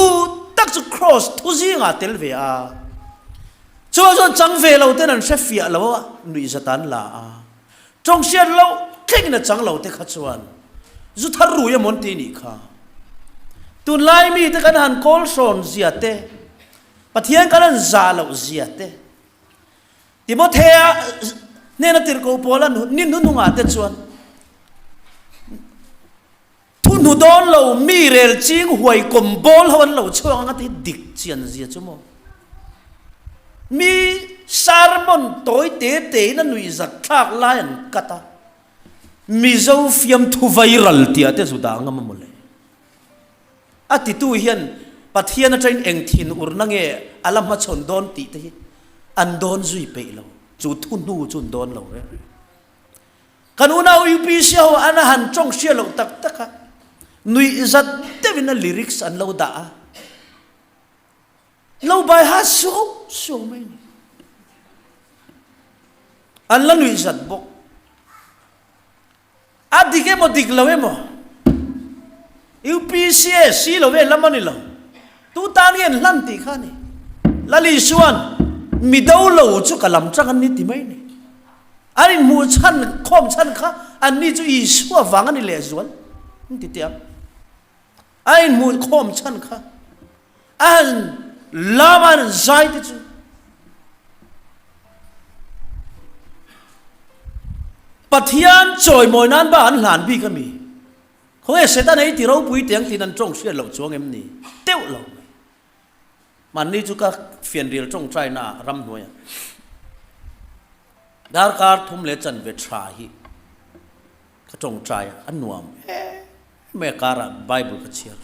tak chu Kross thu zingah tel ve a. Chuvang chuan chang ve lo ten an hre fiah lo a, nuihzat an la a. Tawng hriat loh thlengin a chang lo te kha chuan zu thar rui emaw an ti nih kha. Tunlai mite kan han kawl hrawn zia te, Pathian kan han zah loh zia te, Timothea hnena tirhkoh Paula ni hnuhnungah te chuan thu hnu dawn lo mi rel ching huai kawm bawl ho an lo chhuak ang a ti dik chian zia chu maw? Mi sermon tawi te te in a nuihzat thlak lai an cut a, Mizo fiamthu viral tih ah te zu dah ngam a mawle. A titu hian Pathian atangin eng thin urna nge a la hmachhawn dawn tih te hi an dawn zui peih lo. Chu thu hnu chu an dawn lo reng reng. Kan unau UPC ho an a han tawng hria loh tak tak a, nuihzat deuhin a lyrics an lo dah a, lo bai ha suau suau mai a ni. An la nuihzat bawk. A dik emaw dik lo emaw UPCA si lo ve lam a ni lo. Tu tan nge an hlan tih kha a ni. Lal Isuan mi do lo chu ka lam chang an ni ti mai a ni. An inhmuh chhan khawm chhan kha an ni chu Isua vang a ni lehzual an ti teh ang. A inhmuh khawm chhan kha a han lam a han zai te chu Pathian chawimawi nan ba an hlan bik a mi? Khawnge Satan ei ti ropui teh ang tiin an tawng hriat loh chuang em ni? Teuh lo mai. Mahni chu ka fianrial tawngtaina ah ramhnuaiah darkar thum leh chanve tha hi ka tawngtai a, a nuam em mai a karah Bible ka chhiar.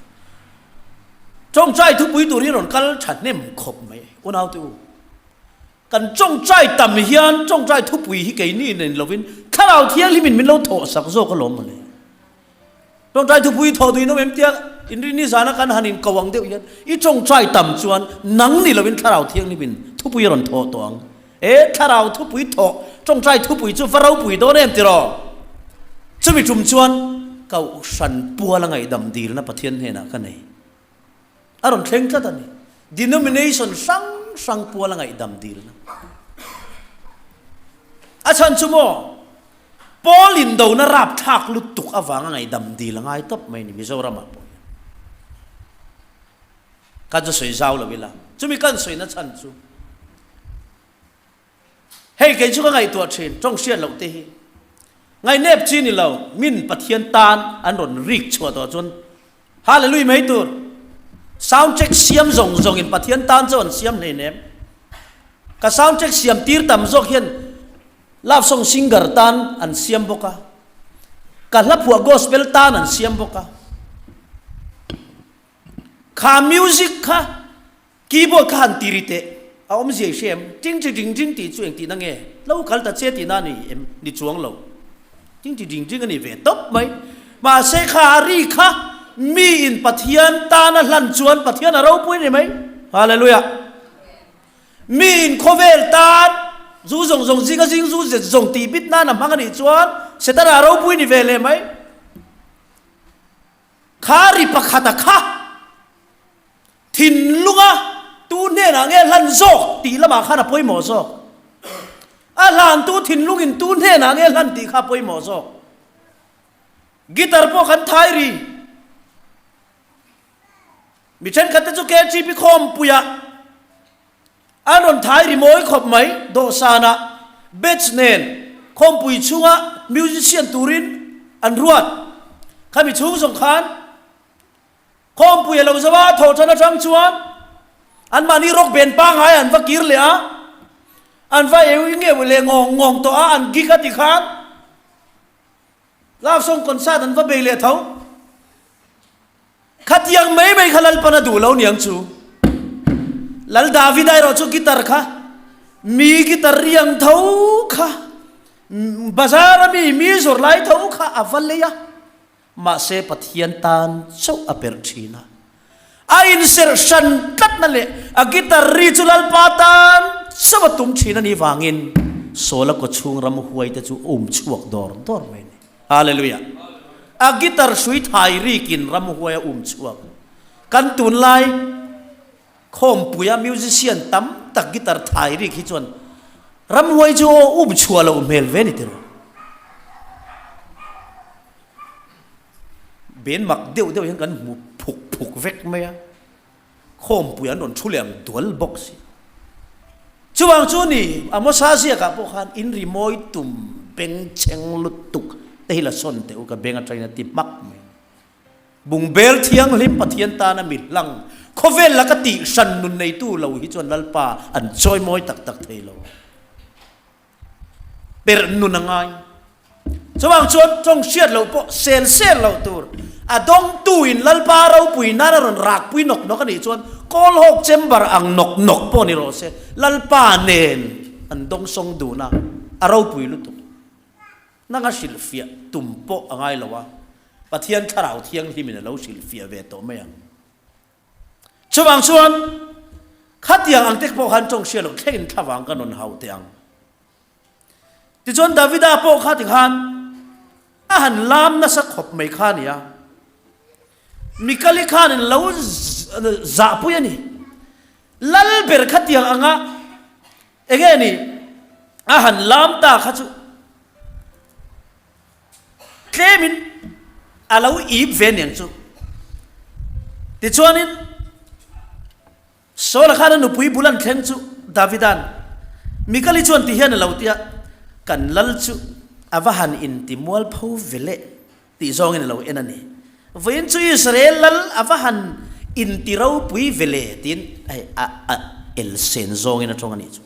Tawngtai thupui tur hi rawn kal thahnem khawp mai unaute u. Kan tawngtai tam hian tawngtai thupui hi keini nen lovin Thlarau Thianghlimin min lo thawhsak zawk alawm mawle. Tawngtai thupui thawh duh in awm em tia inrinni zana kan han in ko ang deuh hian i tawngtai tam chuan nang ni lovin Thlarau Thianghlimin thupui a rawn thawh tawh ang. E Thlarau thupui thawh tawngtai thupui chu va ropui dawn em tiraw? Chumi tum chuan Kohhran puala ngaihdam dilna Pathian hnenah ka nei. A rawn thleng tlat a ni. Denomination hrang hrang puala ngaihdam dilna. A chhan chu maw, Paul indona rapthlak lutuk avanga ngaihdam dil a ngai tawp mai a ni Mizoramah pawh hian. Kha chu sawi zau lo ila. Chumi kan sawina chhan chu hei kei chu ka ngaihtuah thin, tawng hriat loh te hi ngaihnep chi ni lo, min Pathian tan an rawn rik chhuah tawh chuan Hallelujah mai tur. Sound check siam zawng zawng in Pathian tan chu an siam hleinem. Ka sound check siam tir tam zawk hian love song singer tan an siam bawk a, ka hla phuah gospel tan an siam bawk a. Kha music kha keyboard kha han ti ri teh, a awmzia i hria em? Ting chi ding ding tih chu engtihna nge? Lo kal ta che tihna a ni em? Ni chuang lo. Ting chi ding ding a ni ve tawp mai. Mahse kha a ri kha mi in Pathian tan a hlan chuan Pathian a ropui ni mai. Hallelujah! Mi in khawvel tan zu zawng zawng zinga zing zu zet zawng tih bit nan a hmang a nih chuan Setana a ropui ni ve leh mai. Kha ri pakhata kha thinlunga tu hnenah nge hlan zawk tih lamah khan a pawimawh zawk. A hlantu thinlungin tu hnenah nge hlan tih kha a pawimawh zawk. Guitar pawh kan thai ri. Mi thenkhatte chu KTP khawmpuiah An rawn thai rimawi khawp mai, dawhsanah batch nen khawmpui chhunga musician turin an ruat. Khami chhung zawng khan khawmpui a lo zo a, thawhṭhan aṭang chuan anmahni rock band pangngai an va kir leh a, an va eu ngeuh leh ngawng ngawng tawh a, an gig a ti khan love song concert an va bei leh tho. Khatiang mai mai kha Lalpan a duh lo niang chu. Lal Davida erawh chu guitar kha mi guitar riang tho kha bazar a mi mi zawrh lai tho kha a va lei a, mahse Pathian tan chauh a perh thin a. A inserh hran tlatna leh a guitar ri chu Lalpa tan chauh a tum thin a nih vangin Saula kawchhung ramhuai te chu a um chhuak dawr dawr mai a ni. Hallelujah. A guitar hrui thai rikin ramhuai a um chhuak. Kan tunlai khawmpuia musician tam tak guitar thai rik hi chuan ramhuai chu aw um chhuah loh hmel ve ni tiraw. Ben mak deuh deuh hian kan hmu phuk phuk vek mai a. Khawmpui an rawn thu leh ang dual bawk si. Chuvang chu ni, Amosa ziakah pawh khan in rimawi tum bengchheng lutuk te hi la sawn teh u ka beng atangin a ti hmak mai. Bungbel thianghlim Pathian tana mi hlang khawvel laka tih hran nun neitu lo hi chuan Lalpa an chawimawi tak tak thei lo. Perh nun a ngai. Chuvang chuan tawng hriat loh pawh sel sel loh tur. A dawngtuin Lalpa ropui nan a rawn rakpui nawk nawk a nih chuan Kawlhawk chamber ang nawk nawk pawh ni rawh se, Lalpa nen an dawngsawng dun a, a ropui lutuk. Nanga hrilhfiah tum pawh a ngai lo a, Pathian Thlarau Thianghlimin a lo hrilhfiah ve tawh mai ang. Chuvang chuan khatiang ang te pawh khan tawng hriat loh thlengin thlavang ka rawn hauh teh ang. Tichuan Davida pawh kha tikhan a han lam nasa khawp mai kha a ni a. Mikali khanin lo zahpui a ni. Lal ber khatiang anga enge ni a han lam ta kha chu Tlemin a lo ip ve niang chu. Tichuanin Saula khan a nupui bul an thleng chu Davida'n Mikali chuan ti hian a lo ti a, Kan lal chu a va han inti mualpho ve leh tih zawngin a lo en a ni. Vawiin chu Israel lal a va han inti ropui ve le tiin hei a a elsen zawngin a tawng a nih chu.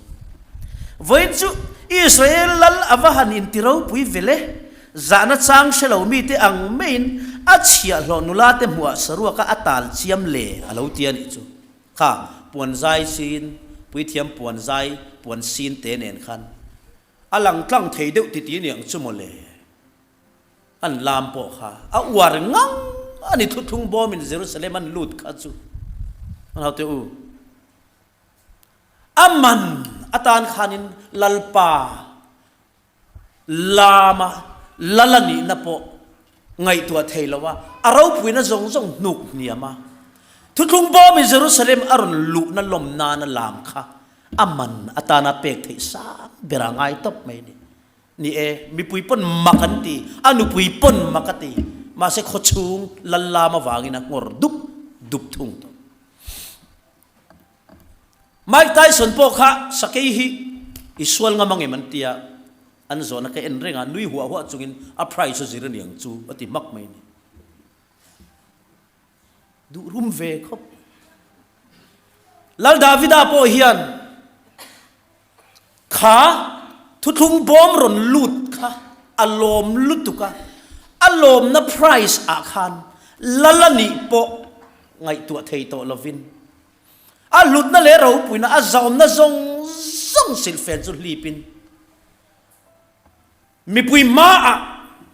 Vawiin chu Israel lal a va han inti ropui ve le, zahna chang hre lo mite ang maiin a chhiahhlawh nula te hmuhah saruaka a tal chiam le a lo ti a nih chu. Kha puan zai sin, puithiam puan zai puan sin te nen khan a lang tlang thei deuh titi niang chu maw le. An lam pawh kha a uar ngang a ni thuthlung bawmin Jerusalem an lut kha chu an hau teh u. A man atan khanin Lalpa lama lal a nihna pawh ngaihtuah thei lo a, a ropuina zawng zawng hnuk hniam a. Thuthlung bawmin Jerusalem a rawn luhna lawm nana lam kha a man atana pek theih sang ber a ngai tawp mai a ni. Ni e, mipui pawn mak an ti, a nupui pawn mak a ti, mahse khawchhung lal lam avangin a nghawr dup dup thung tawh. Mike Tyson pawh kha sakei hi i sual ngam angem an tia, an zawhna ka en reng a, nui huah huah chungin a price a zir aniang chu a ti hmak mai a ni. Duh rum ve khawp. Lal Davida pawh hian kha thuthlung bawm rawn lut kha a lawm lutuk a, a lawmna price ah khan lal a nih pawh ngaihtuah thei tawh lovin a hlutna leh ropuina a zaawmna zawng zawng silhfen chu hlipin Mipui hmaah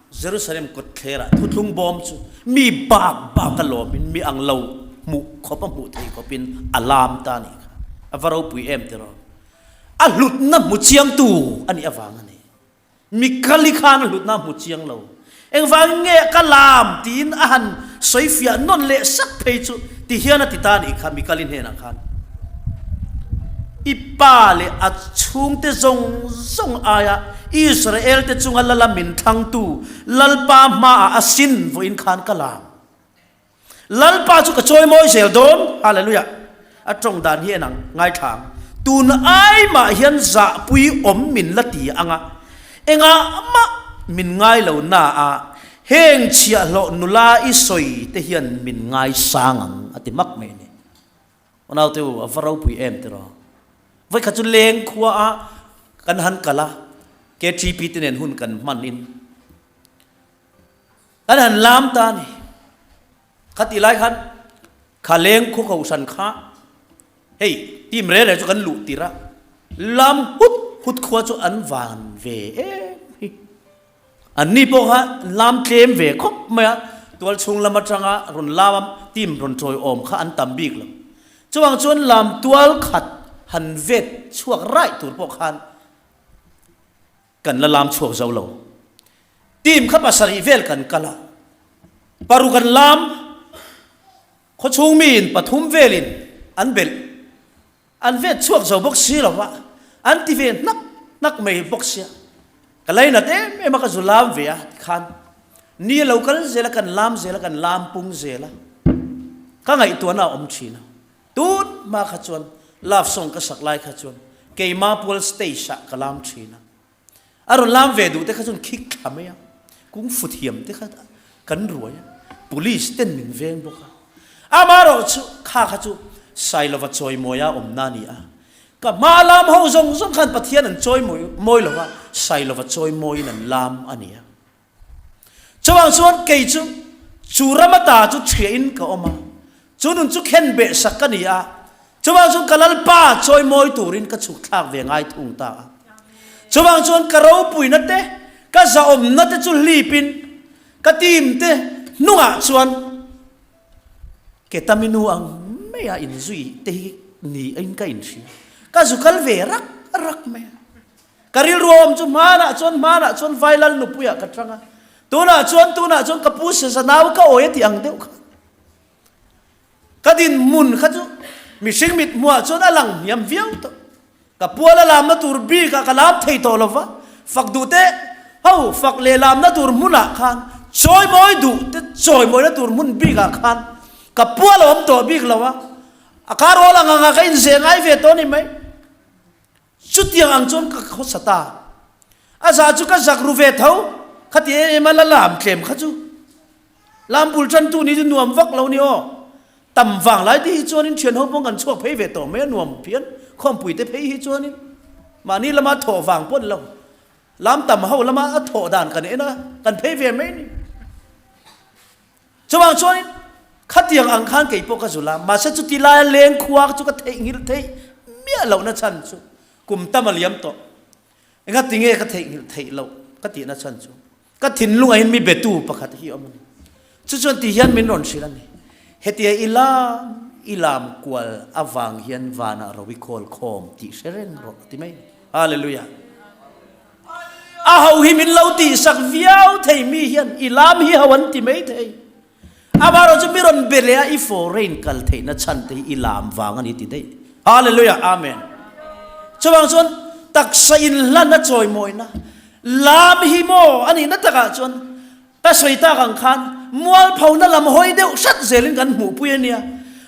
Jerusalem kawtthlerah thuthlung bawm chu mi bak bak a lawmin mi ang lo hmuh khawp a hmuh thei khawpin a lam ta a nih kha. A va ropui em tiraw? A hlutna hmu chiangtu a nih avang a ni. Mi kali khan a hlutna a hmu chiang lo. Engvangin nge ka lam tiin a han sawifiah nawn leh sak phei chu ti hian a ti ta a nih kha mi kali hnenah khan. I pa leh a chhungte zawng zawng aia Israel-te chunga lala min thlangtu Lalpa hmaah a sin vawiin khan ka lam. Lalpa chu ka chawimawi zel dawn. Hallelujah! A tawng dan hi en ang, ngaithla ang. Tun ai mah hian zahpui awm min la ti ang a, engah mah min ngai lo na a, heng chhiahhlawh nula i sawi te hian min ngaisang ang a ti mak mai a ni. Unaute u, a va ropui em tiraw? Vawikhat chu leng khua a kan han kal a, KTP te nen hun kan hman in kan han lam ta a ni. Khatih lai khan kha leng khua kohhran kha hei team rel rel chu kan luh tir a, lam hut hut khua chu an van ve em hi. Anni pawh kha lam tlem ve khawp mai a, tual chhung lam atanga rawn lam a team rawn tawiawm kha an tam bik lo. Chuvang chuan lam tual khat han vet chhuak raih tur pawh khan kan la lam chhuak zo lo. Team kha pasarih vel kan kal a, paruk an lam, khawchhung miin pathum velin an belh. An vet chhuak zo bawk si lo va, an ti ve hnak hnak mai bawk sia. Ka lainat em em a, ka zu lam ve a tikhan ni a lo kal zel a, kan lam zel a, kan lam pung zel a, ka ngaihtuahna a awm thin a. Tun hma kha chuan love song ka sak lai kha chuan keima pual stage ah ka lam thin a. A rawn lam ve duh te kha chuan khik thla mai a, kung fu thiam te kha kan ruai a, police ten min veng bawk a. Amaherawh chu kha kha chu Sailova chawimawi a awmna a ni a, ka hma lam ho zawng zawng khan Pathian an chawimawi mawi lo va, Sailova chawimawiin an lam a ni a. Chuvang chuan kei chu chu ram ata chu thiahin ka awm a, chu nun chu khen beh sak ka ni a, chuvang chuan ka Lalpa chawimawi turin ka chhuk thlak ve ngai thung ta a. Chuvang chuan ka ropuina te, ka zahawmna te chu hlipin ka team te hnungah chuan ketaminu ang maia inzui te hi niin ka inhria. Ka zu kal ve rak rak mai a. Ka rilru a awm chu hmanah chuan hmanah chuan Vailal nupuiah ka tang a, tunah chuan tunah chuan ka pu Seza nau ka awi a tih ang deuh kha. Ka dinhmun kha chu mihring mit hmuah chuan a lang hniam viau tawh. Ka pual a lamna tur bikah ka lam thei tawh lo va, fak duh te ho fak leh lamna tur hmunah khan chawimawi duh te chawimawina tur hmun bikah khan ka pual a awm tawh bik lo a, a kar awl ang angah ka inzeh ngai ve tawh a ni mai. Chutiang ang chuan ka khawsa ta. A zah chu ka zak ru ve tho, khati em em a la lam tlem kha chu. Lam bul tantu ni chu nuam vak lo ni aw. Tam vang lai te hi chuanin thian ho pawh kan chhuak phei ve tawh mai a nuam phian, khawmpui te phei hi chuanin mahni lama thawh vang pawh ni lo. Lam tam ho lama a thawh dan kan en a, kan phei ve mai ni. Chuvang chuanin khatiang ang khan kei pawh ka zul a, mahse chuti laia leng khua chu ka theihnghilh theih miah lohna chhan chu kum tam a liam tawh. Engati nge ka theihnghilh theih loh ka tihna chhan chu ka thinlungah hian mi betu pakhat hi a awm a ni. Chu chuan ti hian min rawn hrilh a ni, Hetia i lam i lam kual avang hian vanah ro i khawl khawm tih hre reng rawh ti mai. Hallelujah! A ho hi min lo tihsak viau thei mi hian i lam hi ho an ti mai thei. Amaherawh chu mi rawn be leh a i foreign kal theihna chhan te hi i lam vang a ni ti daih. Hallelujah Amen. Chuvang chuan taksa inhlan a chawimawina lam hi maw a nihna takah chuan ka sawi tak ang khan mualphona lam hawi deuh hrat zelin kan hmuhpui a nia.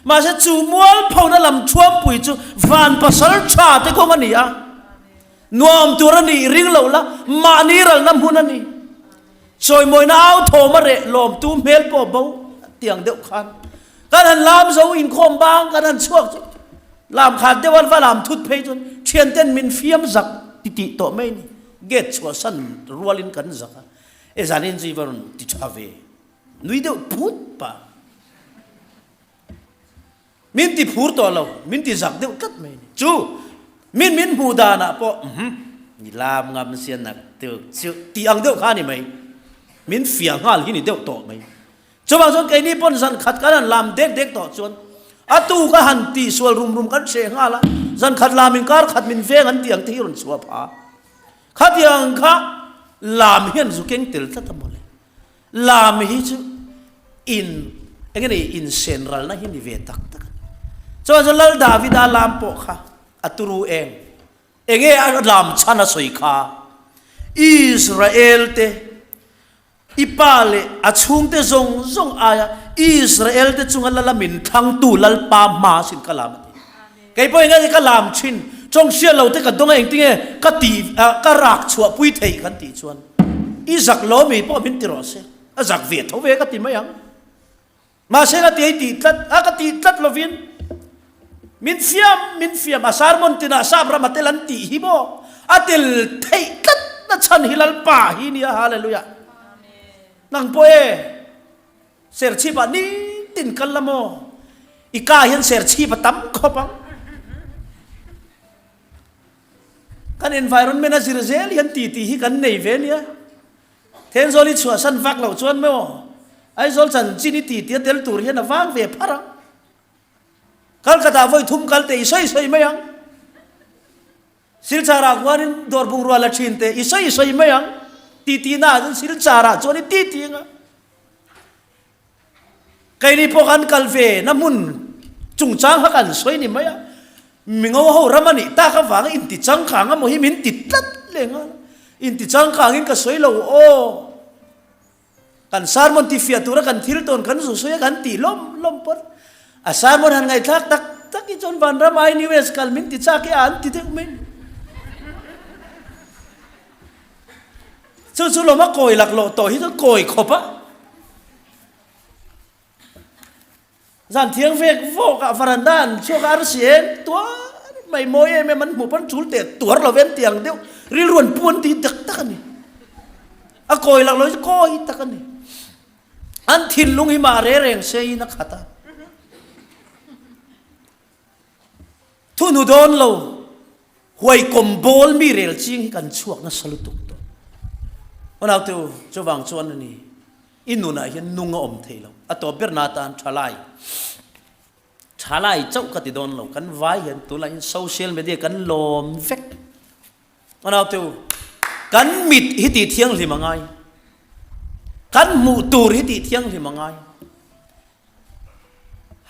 Mahse chu mualphona lam thuampui chu van pasal tha te kawng a ni a. Nuam tur a nih ring loh la, mahni ralna hmun a ni. Chawimawina au thawm a reh lawmtu hmel pawh bo tiang deuh khan kan han lam zo inkhawm bang kan han chhuak chu lam khat deuh a va lam thut phei chuan thianten min fiam zak ti tih tawh mai ni. Gate chhuahsan rualin kan zak a, e zanin chu i va rawn ti tha ve nui deuh phut pah. Min ti phur tawh lo, min ti zak deuh tlat mai a ni. Chu min min hmuh danah pawh umm ni lam ngam sia nak tuk chu tih ang deuh kha a ni mai. Min fiah nghal hi ni deuh tawh mai. Chuvang chuan keini pawn zan khat kan han lam dek dek tawh chuan a tu ka han tihsual rum rum kan hreh nghal a, zan khat lam in kar khat min veng an tih ang te hi rawn chhuah phah a. Khatiang kha lam hian zu keng tel tlat a mawle. Lam hi chu in eng nge ni insen ralna hi ni ve tak tak a ni. Chuan chuan Lal Davida lam pawh kha a turu eng eng nge a lam chhan a sawi kha Israel te i pa leh a chhungte zawng zawng aia Israel te chunga lala min thlangtu Lalpa hma sin ka lam a ti. Kei pawh eng nge ka lam thin, tawng hriat lo te ka dawng a engtinge ka tih ka rak chhuah pui theih kan tih chuan i zak lo mi pawh min ti rawh se, a zak ve tho ve ka ti mai ang. Mahse ka ti ei tih tlat a ka tih tlat lovin min fiam min fiam a sermon tinah sap ram a tel an tih hi maw a tel theih tlat na chhan hi Lalpa hi nia hallelujah. Nang pawh e. Serchhip ah nitin kal la maw? I ka hian serchhip a tam khawp ang. Kan environment a zir zel hian ti ti hi kan nei ve nia. Thenzawl i chhuahsan vak loh chuan maw Aizawl chanchin i ti ti a tel tur hian a vang ve phar ang. Kalkhatah vawi thum kal teh i sawi sawi mai ang. Silchar ah khuanin dawr bungrua la thin teh i sawi sawi mai ang. Ti ti na ah chuan Silchar ah chuan i ti ti ang a. Keini pawh kan kal ve na hmun chungchang kha kan sawi ni mai a, mingo ho ram a nih tak avanga inti changkang emaw hi min ti tlat leh nghal a, inti changkangin ka sawi lo aw, kan sermon ti fiah tura kan thil tawn kan zu sawi a kan tih lawm lawm pawn a sermon han ngaihthlak tak tak hi chuan vanram aiin US kal min ti chak e a an ti deuh mai. Chu chu lawm a kawi laklawh tawh hi chuan kawi khawp a. Zan thiang vek vawk ah varanda an chhuak a arsi eng tuar mai mawi em em an hmuh pawn chul teh tuar lo ven tiang deuh rilru an pu an ti tak tak a ni. A kawi laklawh hi chu kawi tak a ni. An thinlung hi mah re reng se in a khat a. Thunu dawn lo, huaikawm bawl mi rel ching hi kan chhuak nasa lutuk tawh. Aw naute u, chuvang chuan a ni, i nunah hian nung a awm thei lo. A tawp ber na atan thalai, thalai chauh ka ti dawn lo, kan vai hian tunlai hian social media kan lawm vek. Aw naute u, kan mit hi tih thianghlim a ngai, kan hmuh tur hi tih thianghlim a ngai.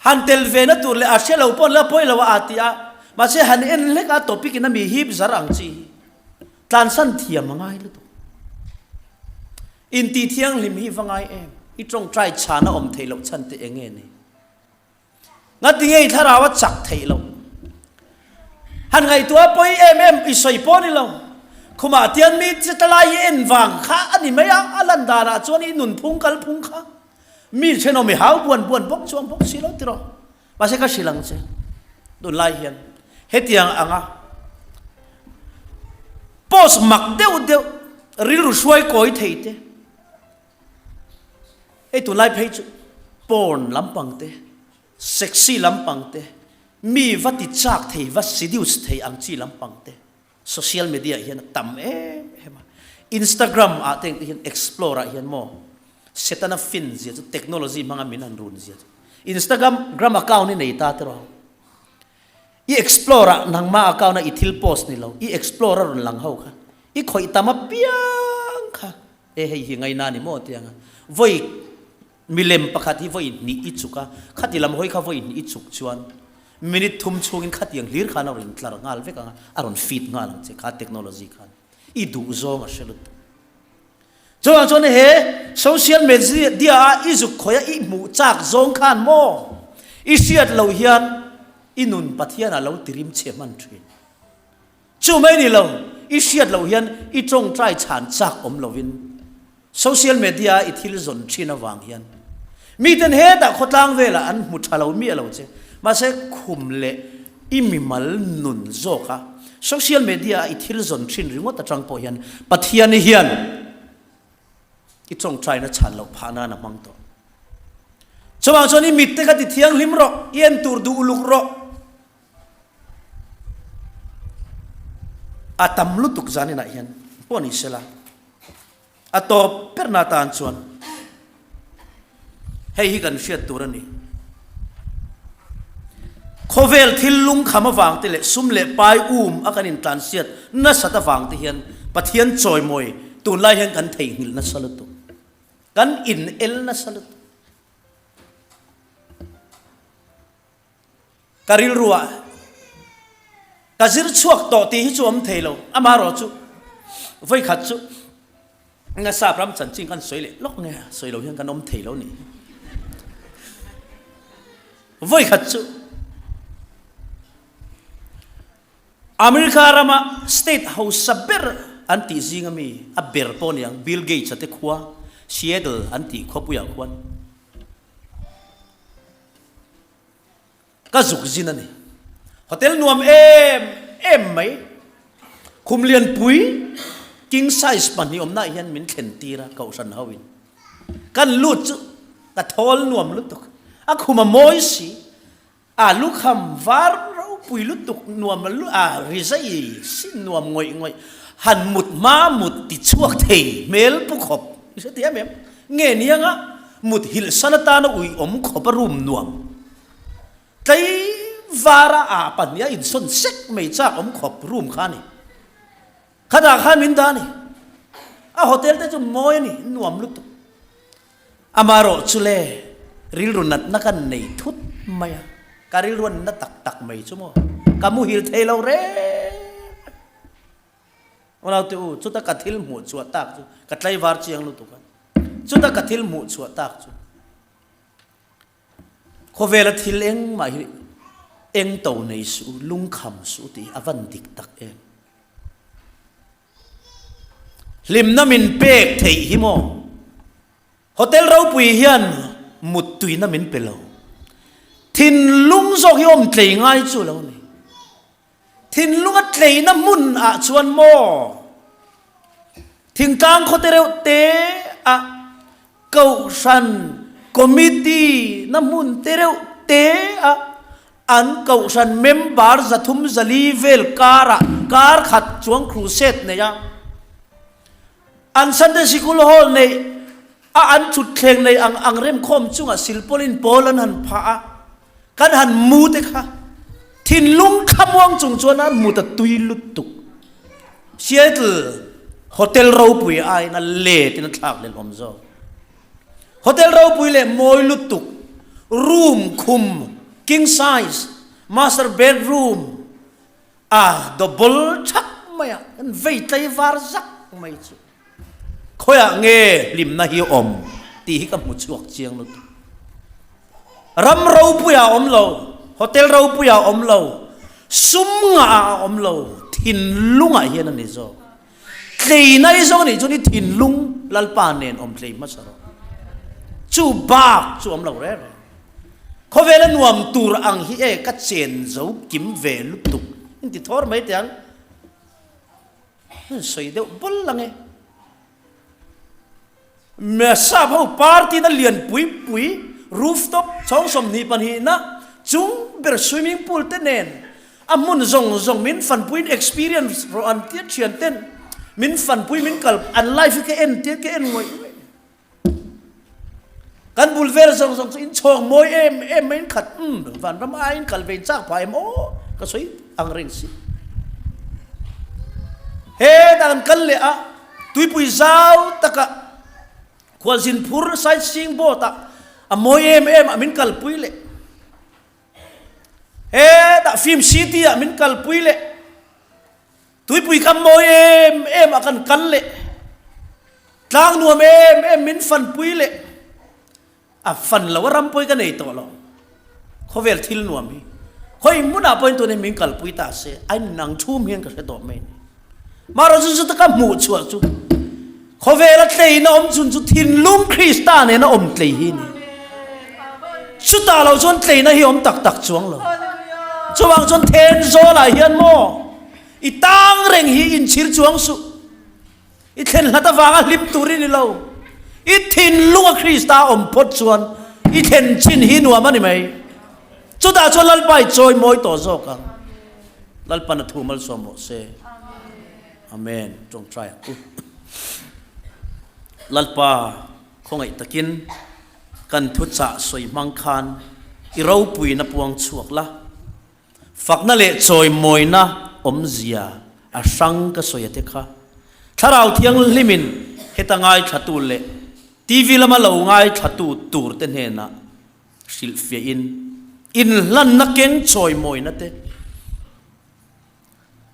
Han tel ve na tur leh a hre lo pawn la pawi lo a aa ti a, mahse han en hlek a topic in a mi hip zar ang chi hi tlansan thiam a ngai lutuk. Intih thianghlim hi va ngai em? I tawngtai chhan a awm theih loh chhan te eng nge ni? Ngati nge i thlarau a chak theih loh? Han ngaihtuah a pawi em em i sawi pawh a ni lo. Khumah tian mi cheta lai i en vang kha a ni mai a, a lan danah chuan i nunphung kalphung kha Mi thenawm i hau buan buan bawk chuang bawk si lo tiraw. Mahse ka hrilh ang che. Tunlai hian hetiang anga post mak deuh deuh rilru hruai kawi thei te hei tunlai phei chu porn lampang te sexy lampang te mi va ti chak thei va seduce thei ang chi lampang te Social media ah hian a tam em em a, Instagram ah te engte hian explore ah hian maw Setana fin zia chu technology hmanga min han run zia chu Instagram gram account i nei ta tiraw i explore ah nangma account a i thil post ni lo i explore a rawn lang ho kha i khawih tam apiang kha e hei hi ngaina ni maw tianga vawi Milem pakhat hi vawi hnih i chuk a, khati lam hawi kha vawi hnih i chuk chuan minute thum chhungin khatiang hlir khan a rawn intlar nghal vek ang a, a rawn feed nghal ang che kha technology khan i duh zawng a hre lutuk. Chuvang chuan he social media a i zuk khawih a i hmuh chak zawng khan maw? I hriat loh hian i nun Pathian ah lo tirim chhe hman thin. Chu mai ni lo, i hriat loh hian i tawngtai chhan chak awm lovin social media a i thil zawn thin avang hian miten hetah khawtlang velah an hmu tha lo miah lo che. Mahse, khum leh i mimal nun zawka social media a i thil zawn thin ringawt atang pawh hian Pathian hian i tawngtaina chhan loh phah nan a hmang tawh. Chuvang chuan i mitte kha ti thianghlim rawh, i en tur duh uluk rawh. A tam lutuk zaninah hian pawh ni sela, a tawp berna atan chuan hei hi kan hriat tur a ni. Khawvel thil lungkham avang te leh sum leh pai um a kan intlansiat nasat avang te hian Pathian chawimawi tunlai hian kan theihnghilh nasa lutuk. Kan in el nasa lutuk. Ka rilruah ka zir chhuak tawh tih hi chu awm thei lo, amaherawh chu vawikhat chu nasa ram chanchin kan sawi leh lawk nge sawi lo hian kan awm thei lo nih hi. Vawikhat chu America rama state hausa ber an tih zinga mi a ber pawh ni ang Bill Gates a te khua Seattle an tih khawpuiah khuan Ka zuk zin a ni. Hotel nuam em em mai. Khum lianpui king size pahnih awmnaah hian min thlen tir a Kohhran ho in. Kan lut chu ka thawl nuam lutuk. A khum a mawi si. A lukham var ropui lutuk nuam a rizai sin nuam ngawih ngawih. Han mut hma mut ti chhuak thei hmel pu khawp. I hre thiam em? Nge nianga mut hilh san atana uiawm khawp a room nuam. Tleivara ah pahniha insawn sek mai chak awm khawp room kha a ni. Khatah khan min dah a ni. A hotel te chu mawi a ni, nuam lutuk. Amaherawh chu le rilru natna kan nei thut mai a, ka rilru a na tak tak mai chu maw, ka muhil thei lo reng. Unaute u, chuta ka thil hmuh chhuah tak chu ka tlaivar chiang lutuk a, chuta ka thil hmuh chhuah tak chu khawvela thil engmah hi eng to nei suh u, lungkham suh u tih hi a van dik tak em. Hlimna min pek theih hi maw? Hotel ropui hian muttuina min pe lo. Thinlung zawk hi awm tlei ngai chu lo ni. Thinlung a tleina hmun ah chuan maw thingtlang khawte reuh te ah kohhran committee na hmun te reuh te ah an kohhran member 300 400 vel kar ah kar khat chuang crusade nei a, an Sunday Sikul hall neih a an thutthleng nei ang ang remkhawm chungah silpawlin pawl an han phah a. Kan han mu te kha thinlung thlamuang chung chuan a mut a tui lutuk. Seattle Hotel ropui aiin a let in a thlak leh hlawm zawk. Hotel ropui leh mawi lutuk, room khum king size, master bedroom a double thak mai a, kan vei tlei var zak mai chu. Khawiah nge hlimna hi awm tih hi ka hmu chhuak chiang lutuk. Ram ropuiah a awm lo, hotel ropuiah a awm lo, sum ngahah a awm lo, thinlungah hian a ni zawk. Tleina i zawng anih chuan i thinlung Lalpa nen awm tlei hmasa rawh. Chu bak chu awm lo reng reng. Khawvela nuam tur ang hi e ka chen zo kim ve lutuk inti thawr mai teh ang. An sawi deuh bul ang e. Sap ho party na lian pui pui rooftop chhawng 22 na chung ber swimming pool te nen a hmun zawng zawng min fanpuiin experience rawh an tia thian ten min fanpui min kal an life hi ka en tia ka en ngawih ngawih. Kan bul vel zawng zawng chu in chhawng mawi em em mai in khat umm vanram aiin kal ve in chak phah em aw ka sawi ang reng si. Hetah kan kal leh a tuipui zau taka khualzin phur sightseeing boat ah a mawi em em ah min kalpui leh. Hetah film city ah min kalpui leh. Tuipui kam mawi em em ah kan kal leh. Tlang nuam em em min fanpui leh a fan lo a ram pawi ka nei tawh lo. Khawvel thil nuam hi khawi hmunah pawhin tun hi min kalpui ta se a inang thum hian ka hre tawh mai a ni. Mahrawh chu chuta ka hmuh chhuah chu khawvela tleina awm chhun chu thinlung Krista nena awm tlei hi a ni. Chutah lo chuan tleina hi awm tak tak chuang lo. Chuvang chuan Thenzawlah hian maw i tang reng hi inchhir chuang suh. I thlen hlat avanga hlim tur i ni lo. I thinlunga Krista awm phawt chuan i thlen chin hi nuam a ni mai. Chutah chuan Lalpa i chawi mawi tawh zawk ang. Lalpan a thu malsawm rawh se. Amen. Tawngtai ang u. Lalpa khawngaih takin kan thuchah sawi hmang khan i ropuina puang chhuak la. Fakna leh chawimawina awmzia a hrang ka sawi a te kha. Thlarau Thianghlimin heta ngaithlatu leh TV lama lo ngaithlatu tur te hnenah hrilhfiahin inhlanna keng chawimawina te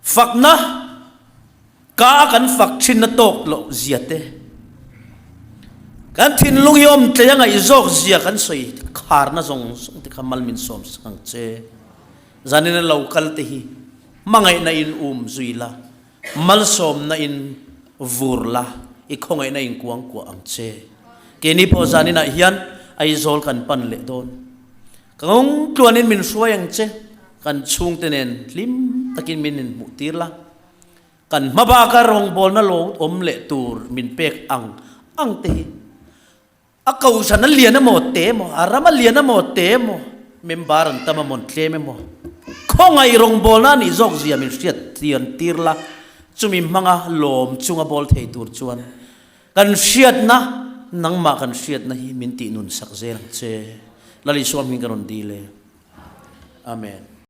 Fakna, Ka a kan fak thinna tawk loh zia te, kan thinlung hi awm tlei a ngaih zawk zia kan sawi kharna zawng zawng te kha mal min sawm sak ang che. Zanin a lo kal te hi hmangaihna in um zui la, malsawmna in vur la, i khawngaihna in kuangkuah ang che. Keini pawh zaninah hian Aizawl kan pan leh dawn. Ka ngawng tluanin min hruai ang che. Kan chhungte nen hlim takin min inhmuh tir la, kan hma baka rawngbawlna lo awm leh tur min pek ang ang te hi a kohhran a lian emaw te emaw, a ram a lian emaw te emaw, member an tam emaw an tlem emaw, khawngaih rawngbawlna a nih zawk zia min hriat tlian tir la, chumi hmanga lawm chunga bawl thei tur chuan kan hriatna, nangmah kan hriatna hi min tih nun sak zel ang che. Lal Isua hming ka rawn dil e. Amen.